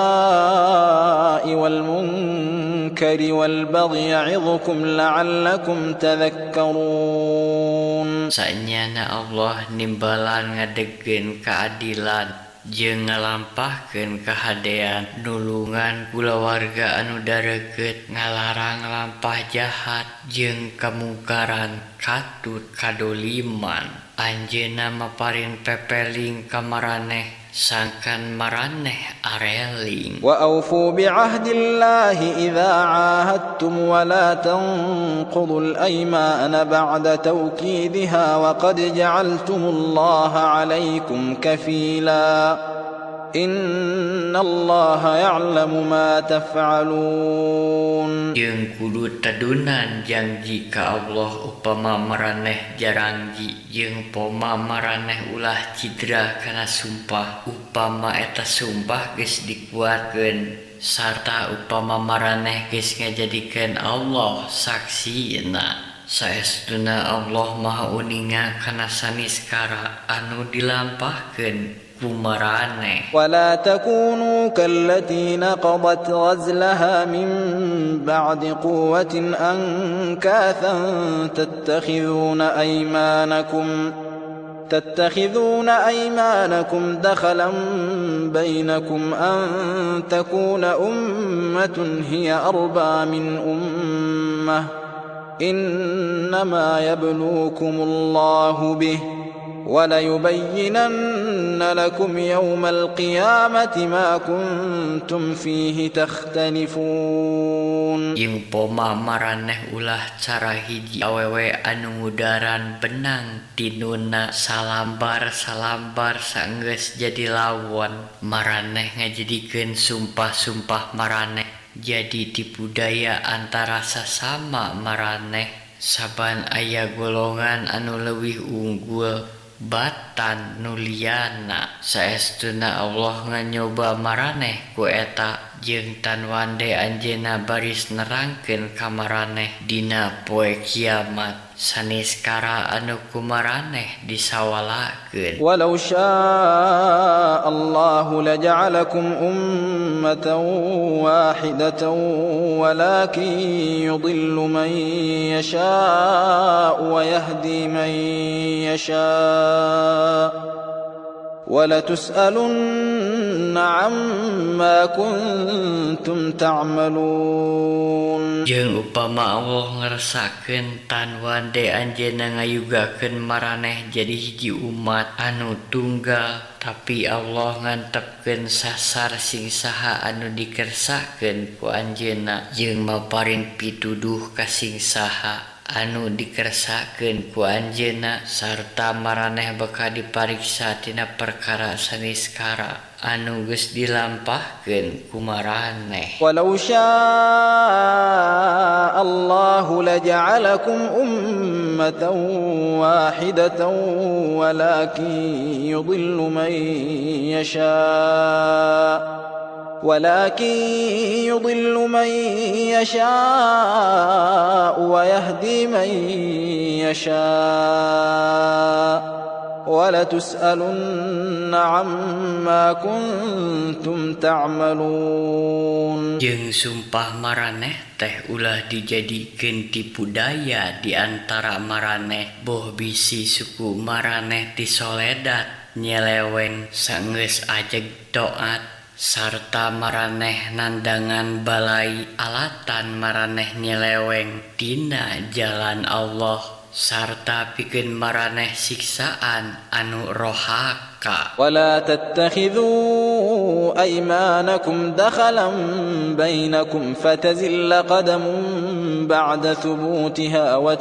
S1: wal munkari wal baghi ya'idhukum la'allakum tadhakkarun.
S2: Sanyana Allah nimbalan ngadegkeun keadilan jeung ngalampahkeun kahadean, nulungan kulawarga anu dareukeut, ngalarang lampah jahat jeung kamungkaran katut kadoliman. Anjeunna maparin pepeling ka maraneh sangkan maraneh areling.
S1: Wa awfu bi'ahdillahi idza 'ahadtum wa la tanqudul aymana ba'da tawkidiha wa qad ja'altumullaha 'alaykum kafila. Innallaha ya'lamu ma taf'alun.
S2: Jeung kudu tedunan janji ka Allah upama maraneh jarangji, jeung poma maraneh ulah cidra kana sumpah upama eta sumpah geus dikuatkeun, sarta upama maraneh geus ngajadikeun Allah saksina. Saestuna Allah Maha Uninga kana saniskara anu dilampahkeun kumaraneh.
S1: Wala takunu kallati naqadat ghazlaha min ba'di quwwatin ankathan tattakhidhuna aymanakum dakhalan bainakum an takuna ummatun hiya arba min ummah innama yablukumullahu bih وَلَيُبَيِّنَنَّ لَكُمْ يَوْمَ الْقِيَامَةِ مَا كُنْتُمْ فِيهِ تَخْتَلِفُونَ.
S2: Jeung poma maraneh ulah cara hiji awewe anu ngudaran benang tinuna salambar-salambar saenggeus jadi lawon. Maraneh ngajadikeun sumpah-sumpah maraneh jadi tipu daya antara sasama maraneh. Saban aya golongan anu leuwih unggul batan nuliana. Saestuna Allah nganyoba maraneh ku eta, jeung tanwande anjeunna baris nerangkeun ka maraneh dina poe kiamat saniskara anu kumaraneh disawalakeun.
S1: Walau syaa Allahu laja'alakum ummatan wahidatan walakin yudhillu man yashaa'u wa yahdi man yashaa' وَلَتُسْأَلُنَّ عَمَّا كُنْتُمْ تَعْمَلُونَ.
S2: Jeung upama Allah ngersakeun tanwande anjeunna ngayugakeun maraneh jadi hiji umat anu tunggal, tapi Allah ngantepkeun sasar sing saha anu dikersakeun ku anjeunna, jeung maparin pituduh ka sing saha anu dikersakeun ku anjeunna, sarta maraneh bakal dipariksa tina perkara saniskara anu geus dilampahkeun ku maraneh.
S1: Walau syaa Allahu laja'alakum ummatan wahidatan walakin yudhillu man yashaa' ولكن يضل من يشاء ويهدي من يشاء ولتسألن عما كنتم تعملون.
S2: Jeung sumpah maraneh teh ulah dijadikeun tipu daya di antara maraneh, boh bisi suku maraneh tisoledat nyeleweng sanggeus ajeg taat, sarta maraneh nandangan balai alatan maraneh nyeleweng dina jalan Allah, sarta pikeun maraneh siksaan anu rohaka.
S1: Wala tattakhidhu aymanakum dakhalan bainakum fatazilla qadamun ba'da thubutiha wa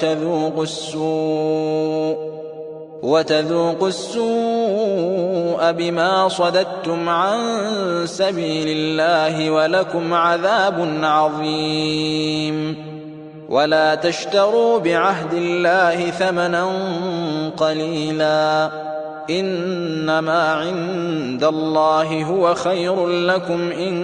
S1: tadhuqus su'a bima sadadtum an sabilillahi wa lakum 'adzabun 'adzim. ولا تشتروا بعهد الله ثمنا قليلا إنما عند الله هو خير لكم إن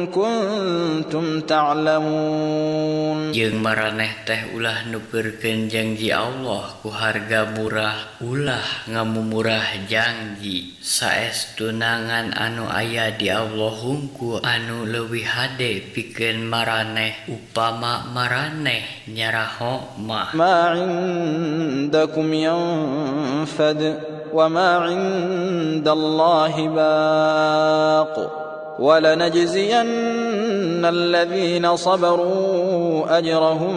S1: كنتم تعلمون.
S2: Jeung maraneh teh ulah nukerkeun janji Allah ku harga murah, ulah ngamumurah janji. Saestuna ngan anu aya di Allah hungkul anu leuwih hade pikeun maraneh upama maraneh nyaraho mah.
S1: ما عندكم ينفد وما عند الله باق ولنجزين الذين صبروا أجرهم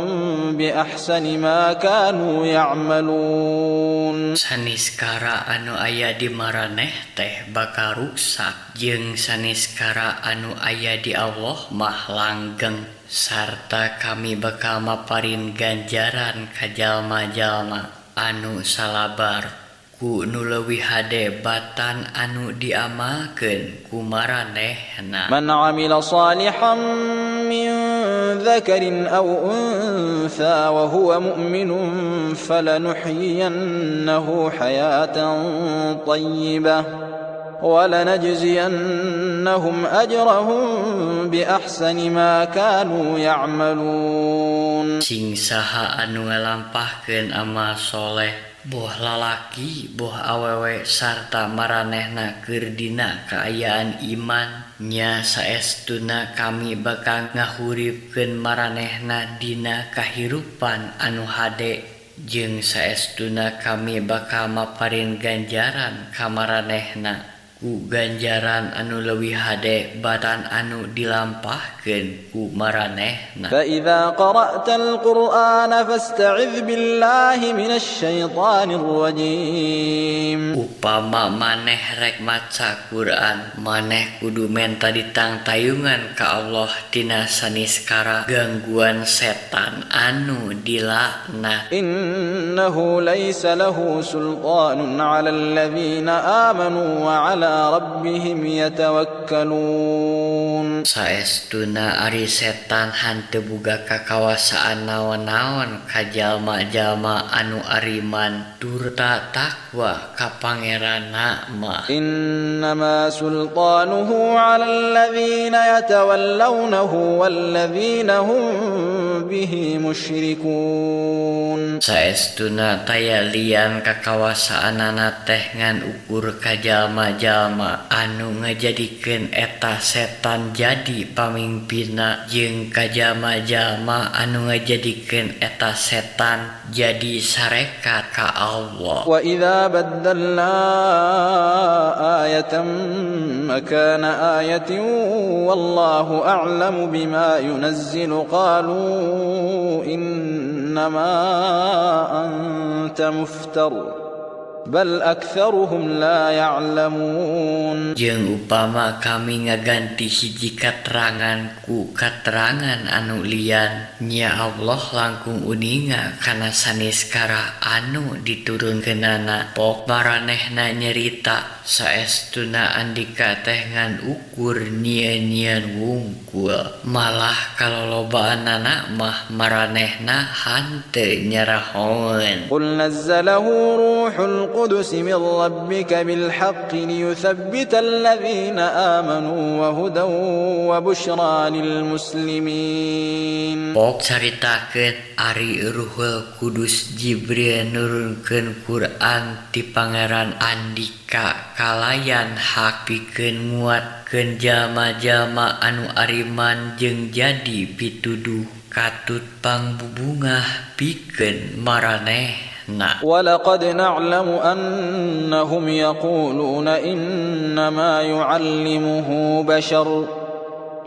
S1: بأحسن ما كانوا يعملون.
S2: Saniskara anu aya di maraneh teh bakal ruksak jeung saniskara anu aya di Allah mah langgeng, sarta kami bakal maparin ganjaran ka jalma-jalma anu salabar ku nu leuwih hade batan anu diamalkeun ku maranehna.
S1: من عمل صالحا من ذكر أو أنثى وهو مؤمن فلنحيينه حياة طيبة ولنجزينهم أجرهم بأحسن ما كانوا يعملون.
S2: Sing saha anu ngalampahkeun amal soleh, boh lalaki boh awewe, sarta maranehna keur dina kaayaan iman, nya saestuna kami bakal ngahuripkeun maranehna dina kahirupan anu hade, jeung saestuna kami bakal maparin ganjaran ka maranehna ku ganjaran anu leuwih hade batan anu dilampahkeun ku maranehna.
S1: فإذا قرأت القرآن فاستعذ بالله من الشيطان الرجيم.
S2: Upama maneh rek maca Quran, maneh kudu menta ditangtayungan ka Allah tina saniskara gangguan setan anu dilaknat.
S1: إنه ليس له سلطان على الذين آمنوا وعلى ربهم يتوكلون.
S2: Saestuna ari setan hanteu boga kakawasaan naon-naon ka jalma-jalma anu ariman turta takwa ka Pangeranna mah.
S1: إنما سلطانه على الذين يتولونه والذين هم به مشركون.
S2: Saestuna taya lian kakawasaanana teh ngan ukur ka jalma-jalma anu ngajadikeun eta setan jadi pamimpinna jeung ka jalma-jalma anu ngajadikeun eta setan jadi sarekat ka Allah.
S1: وإذا بدلنا آية مكان آية والله أعلم بما ينزل قالوا إنما أنت مفتر بل أكثرهم لا يعلمون.
S2: Jeung upama kami ngaganti hiji katerangan ku katerangan anu lian, nya Allah langkung uninga kana saniskara anu diturunkeunana. Pok maranehna nyerita saestuna andika teh ngan ukur nyieun-nyieun wungkul, malah kalolobaanana mah maranehna hanteu nyarahoeun.
S1: قل نزله روح القدس من ربك بالحق ليثبت الذين آمنوا وهدى وبشرى للمسلمين.
S2: Pok caritakeun ari Ruhul Kudus Jibril nurunkeun Quran ti Pangeran andika kalayan hak pikeun nguatkeun jalma-jalma anu ariman jeung jadi pituduh katut pangbubungah pikeun maranehna.
S1: ولقد نعلم أنهم يقولون إنما يعلمه بشر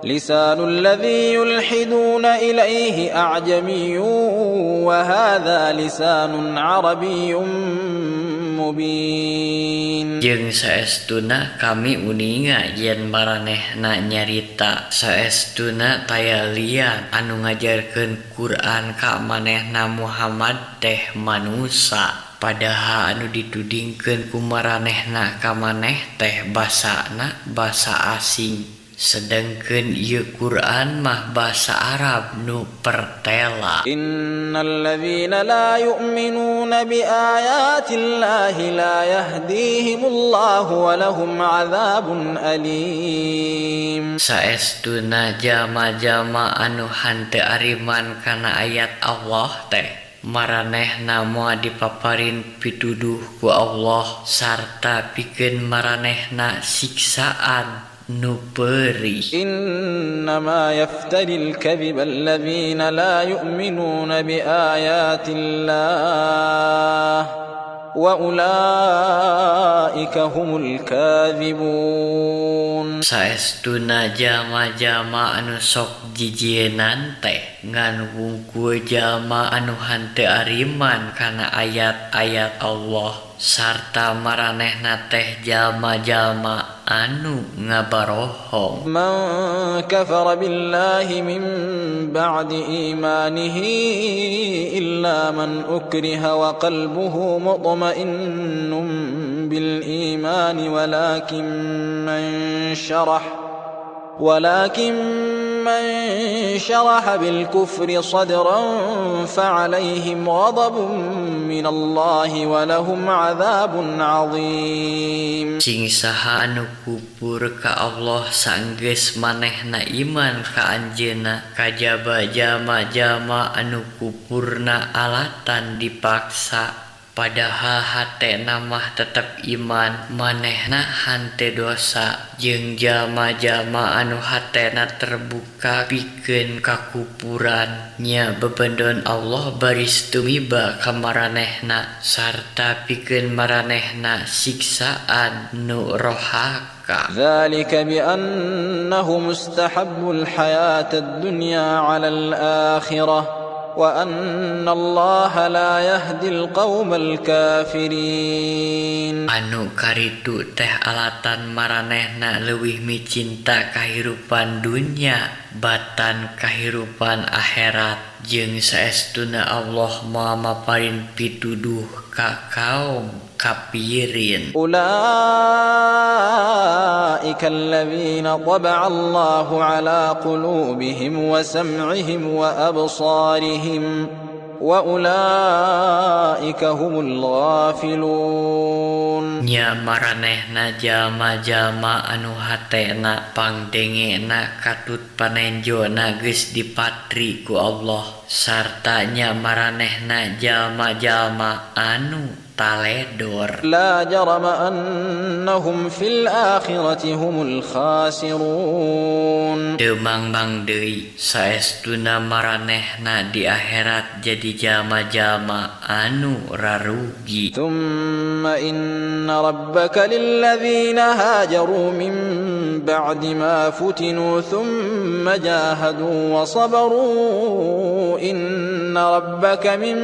S1: لسان الذي يلحدون إليه أعجمي وهذا لسان عربي مبين.
S2: Jeung saestuna kami uninga yen maranehna nyarita saestuna taya lian anu ngajarkeun Quran ka manehna Muhammad teh manusa, padahal anu ditudingkeun ku maranehna ka maneh teh basana basa asing. Sedangkeun ieu Quran mah basa Arab nu pertela.
S1: Innalladzina la yu'minuna biayati llahi la yahdihimullahu wa lahum adzabun alim.
S2: Saestuna jalma-jalma anu henteu ariman kana ayat Allah teh maranehna moal dipaparin pituduh ku Allah sarta pikeun maranehna siksaan nu perih.
S1: Innama yaftaril kadhiba alladzina la yu'minuna biayati llah wa ulaika humul kadzibun.
S2: Saestuna jalma-jalma anu sok jijienan teh ngan wungkul jalma anu henteu ariman kana ayat-ayat Allah sarta maranehna teh jalma-jalma anu ngabarohong.
S1: Man kafara billahi min ba'di imanihi illa man ukriha wa qalbuhu mutma'innun bil imani walakin man sharaha bil kufri sadran fa'alaihim ghadabun min Allah wa lahum 'adzabun 'adzim.
S2: Cing saha anu kupur ka Allah sanggeus manehna iman ka anjeunna kajaba jalma-jalma anu kupurna alatan dipaksa padahal hatena mah tetep iman manehna henteu dosa jeung jalma-jalma anu hatena terbuka pikeun kakupuran nya bebendon Allah baris tumiba ka maranehna sarta pikeun maranehna siksaan nu rohaka.
S1: Dzalika bi annahum mustahabbul hayatad dunya 'alal akhirah wa anna Allah la yahdil qaumal kafirin.
S2: Anu karitu teh alatan maranehna leuwih micinta kahirupan dunya batan kahirupan akhirat jeung saestuna Allah moal maparin pituduh ka kaum kafirin.
S1: Ulaika alladzina taba'a Allahu ala qulubihim wa sam'ihim wa absarihim wa ulaika humul ghafilun.
S2: Nya maranehna jalma-jalma anu hatena pangdengena katut panenjona geus dipatri ku Allah sarta nya maranehna jalma-jalma anu taledor.
S1: La jarama annahum fil akhirati humul khasirun.
S2: Teu mangbang deui saestuna maranehna di akhirat jadi jalma-jalma anu rarugi.
S1: Tsumma inna rabbaka lilladzina hajaru min ba'di ma futinu tsumma jahadu wa sabaru inna rabbaka min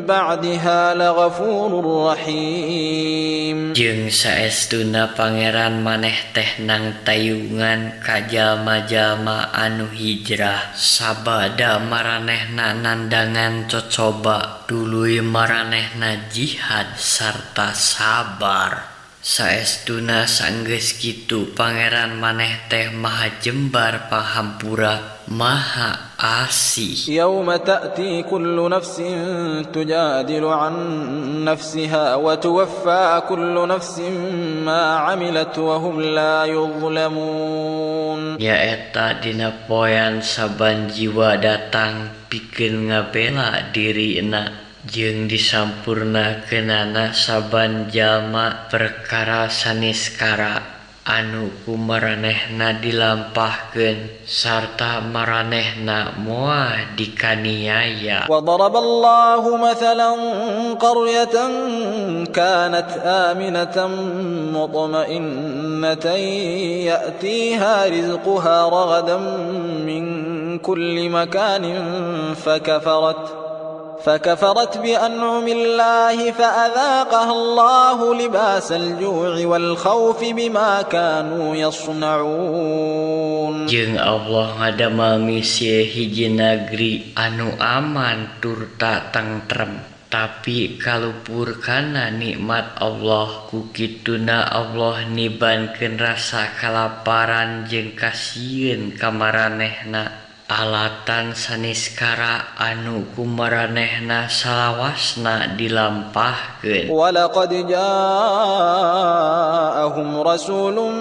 S1: ba'daha laghafurur rahim.
S2: Jeung saestuna pangeran maneh teh nang tayungan ka jalma-jalma anu hijrah sabada maranehna nandangan cocoba tuluy maranehna jihad sarta sabar. Saestuna sanggeus kitu pangeran maneh teh maha jembar panghampura maha asih.
S1: Yauma ta'ti kullu nafsin tujadilu an nafsiha wa tuwaffa kullu nafsin ma 'amilat wa hum la yuzlamun.
S2: Nyaeta dina poean saban jiwa datang pikeun ngabela dirina jeung disampurnakeunana saban jalma perkara saniskara anu ku maranehna dilampahkeun sarta maranehna moal dikaniaya.
S1: Wa daraballahu mathalan qaryatan kanat aminatan mutma'innatan ya'tiha rizquha ragadan min kulli makanin فكفرت بأنعم الله فأذاقها الله لباس الجوع والخوف بما كانوا يصنعون.
S2: Jeung Allah ngadamel misi hiji nagri anu aman turta tentrem. Tapi kalupur kana nikmat Allah ku kituna Allah nibankeun rasa kalaparan jeung kasieun ka maranehna alatan saniskara anu ku maranehna salawasna dilampahkeun.
S1: Walaqad ja'ahum rasulun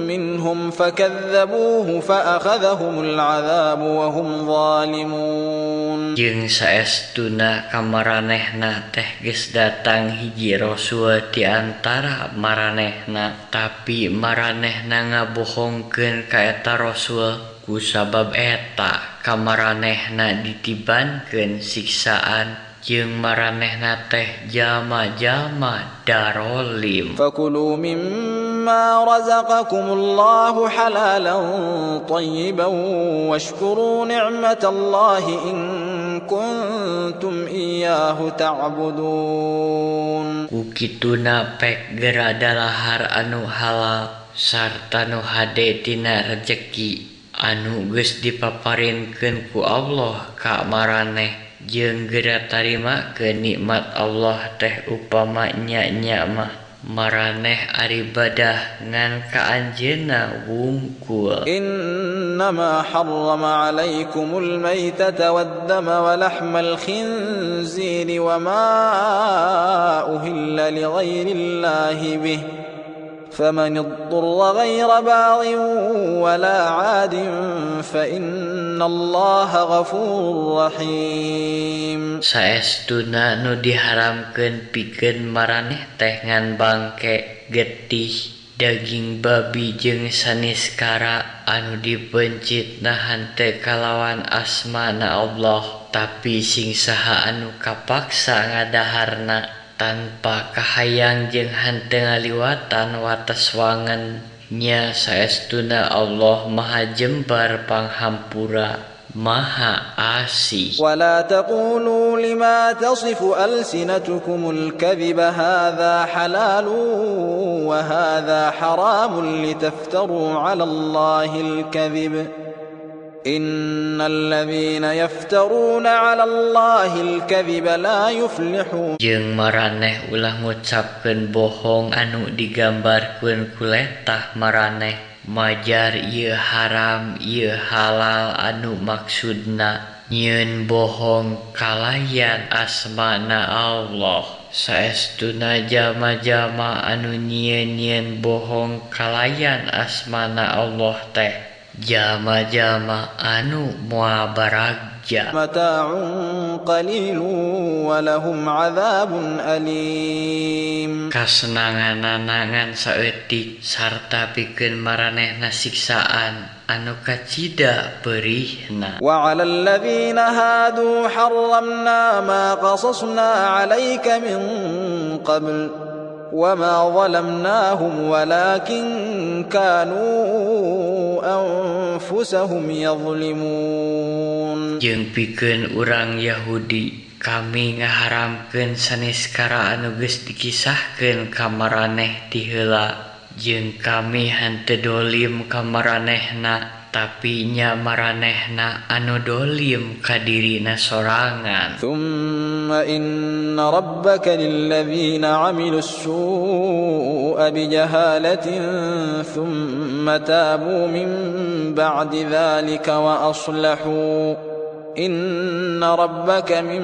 S1: minhum fakadzabuhu fa akhadhahumul 'adzabu wa hum zalimun.
S2: Jeung saestuna ka maranehna teh geus datang hiji rasul ti antara maranehna, tapi maranehna ngabohongkeun ka eta rasul. Ku sabab eta ka maranehna ditibankeun siksaan jeung maranehna teh jalma-jalma darolim.
S1: Fakulu mimma razaqakumullahu halalan thayyiban washkuru ni'matallahi in kuntum iyyahu ta'budun.
S2: Ku kituna pek geura dalahar anu halal sarta nu hade tina rejeki anu geus dipaparinkeun ku Allah ka maraneh jeung geura tarimakeun nikmat Allah teh upama nya-nya mah maraneh aribadah ngan ka anjeunna wungkul.
S1: Innama harrama alaikumul maitata waddama wa lahmal khinziri wa ma uhilla li ghairillahi bih فمن اضطر غير باغ ولا عاد فإن الله غفور رحيم.
S2: Saestuna nu diharamkeun pikeun maraneh teh ngan bangke, getih, daging babi jeung saniskara anu dipencit nahan teu kalawan asmana Allah, tapi sing saha anu kapaksa ngadaharna tanpa kahayang jeung henteu ngaliwatan wates wangen nya saestuna Allah Maha Jembar Panghampura Maha Asih.
S1: Wala taqulu lima tasifu alsinatukumul kadhiba hadza halalun wa hadza haramun litaftaru 'ala Allahil kadhib. Innal ladzina yaftaruna 'ala Allahil kadhiba la yuflihun.
S2: Jeung maraneh ulah ngucapkeun bohong anu digambarkeun ku letah maraneh, majar ieu haram ieu halal anu maksudna nyieun bohong kalayan asmana Allah. Saestuna jalma-jalma anu nyieun-nyieun bohong kalayan asmana Allah teh jalma-jalma anu moal baragja.
S1: Mata'un qalilun wa lahum 'adzabun alim.
S2: Kasenangan-nangan saeutik sarta pikeun maranehna siksaan anu kacida perihna.
S1: Wa 'alal ladzina hadu harramna ma qasasna 'alaika min qabl وما ظلمناهم ولكن كانوا أنفسهم يظلمون.
S2: Jeung pikeun urang Yahudi kami ngaharamkeun saniskara anu geus dikisahkeun ka maraneh ti heula, jeung kami henteu dolim ka maranehna, tapi nya maranehna anu dolim ka dirina sorangan.
S1: Thumma inna rabbaka lilladzina 'amilus su'a bijahalatin thumma tabu min ba'di dzalika wa aslahu inna rabbaka min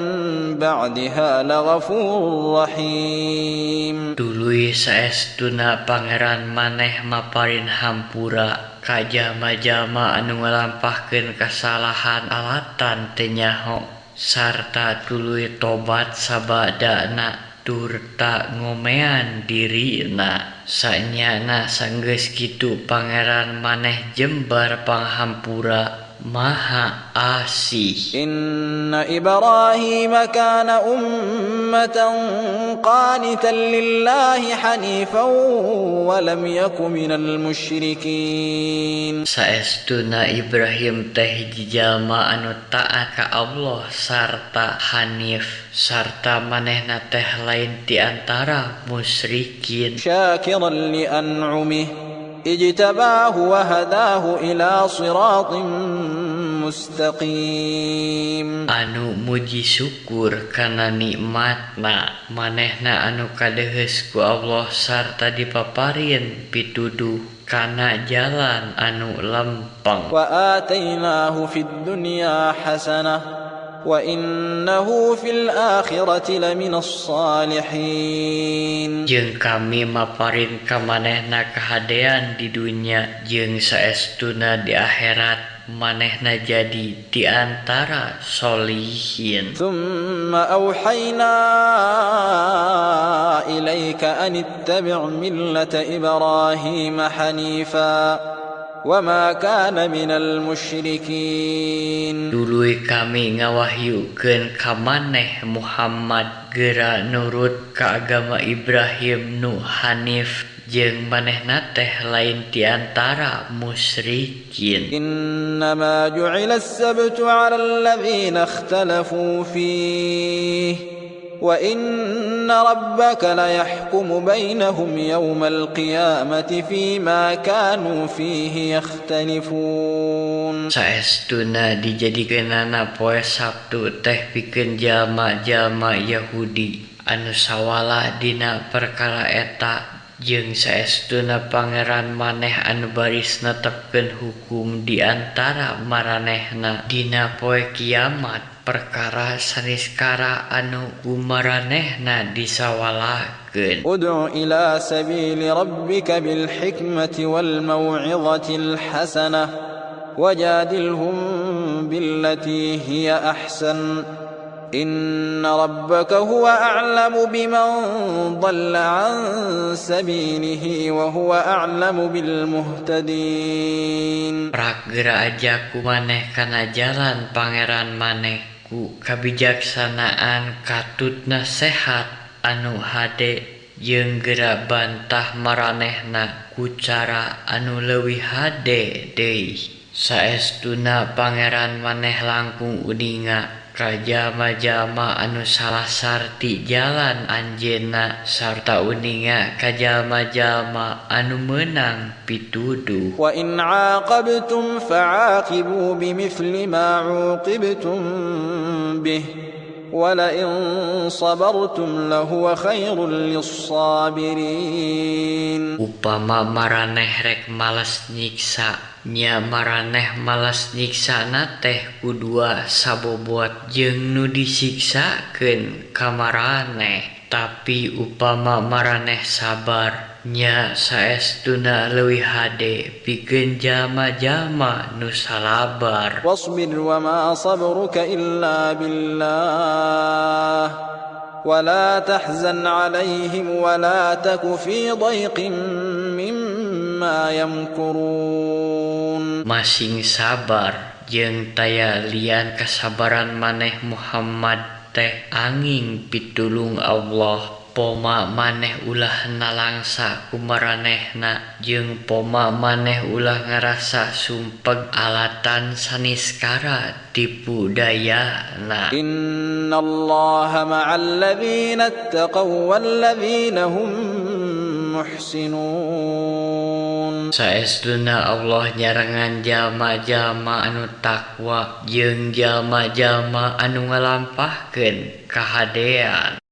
S1: ba'daha laghafurur rahim.
S2: Tuluy saestuna pangeran maneh maparin hampura ka jalma-jalma anu ngalampahkeun kasalahan alatan teu nyaho sarta tuluy tobat sabadana turta ngomean dirina. Sanyana sanggeus kitu pangeran maneh jembar panghampura Maha Asih.
S1: Inna Ibrahim kana ummatan qanitan lillahi hanifan wa lam yaku minal musyrikin.
S2: Saestuna Ibrahim teh hiji jalma anu taat ka Allah sarta hanif sarta manehna teh lain ti antara musyrikin.
S1: Syakiran li an'umih ijtabahu wa hadahu ila siratin مستقيم.
S2: Anu muji syukur kana nikmatna manehna anu kadeheus ku Allah sarta dipaparin pituduh kana jalan anu lempeng.
S1: Wa atainahu fid dunya hasanah wa innahu fil akhirati laminas salihin.
S2: Jeung kami maparin ka manehna kahadean di dunya jeung saestuna di akhirat manehna jadi di antara solihin.
S1: Tsumma auhayna ilaika an ittabi' millata Ibrahim hanifa wa ma kana minal musyrikin.
S2: Tuluy kami ngawahyukeun ka maneh Muhammad geura nurut ka agama Ibrahim nu hanif jeung manehna teh lain di antara musyrikin.
S1: Innama ju'ila as-sabtu 'ala alladhina ikhtalafu fihi wa inna rabbaka la yahkumu bainahum yawmal qiyamati fima kanu fihi yakhtalifun.
S2: Saestuna dijadikeunana poe Sabtu teh pikeun jalma-jalma Yahudi anu sawala dina perkara eta jeung saestuna pangeran maneh anu baris netepkeun hukum di antara maranehna dina poe kiamat perkara saniskara anu kumaranehna disawalakeun.
S1: Ud'u ila sabili rabbika bil hikmati wal mau'izatil hasanah wajadilhum billati hiya ahsan. Inna rabbaka huwa a'lamu biman dhalla 'an sabilihi wa huwa a'lamu bil muhtadin.
S2: Prak geura aja ku maneh kana jalan pangeran maneh ku kabijaksanaan katut nasehat anu hade jeung geura bantah maranehna ku cara anu leuwih hade deui. Saestuna pangeran maneh langkung uninga ka jalma-jalma anu salasar ti jalan anjeunna sarta uninga ka jalma-jalma anu meunang pituduh.
S1: Wa in 'aqabtum fa'aqibu bimithli ma 'uqibtum bih wa la in sabartum lahuwa khairul lis-sabirin.
S2: Upama maraneh rek males nyiksa nya maraneh malas nyiksana teh ku dua sabobot jeung nu disiksakeun ka maraneh. Tapi upama maraneh sabar nya saestuna leuwih hade pikeun jalma-jalma nu salabar.
S1: Wasbir wa ma sabruka illa billah wa la tahzan 'alaihim wa la taku fi dhaiqin mimma yamkurun.
S2: Masing sabar jeung taya lian kasabaran maneh Muhammad teh angin pitulung Allah. Poma maneh ulah nalangsa ku maranehna jeung poma maneh ulah ngarasa sumpeg alatan saniskara tipu dayana.
S1: Innallaha ma'al ladzina ittaqaw wal ladzina hum muhsinun.
S2: Saestuna Allah nyarengan jalma-jalma anu takwa jeung jalma-jalma anu ngalampahkeun kahadean.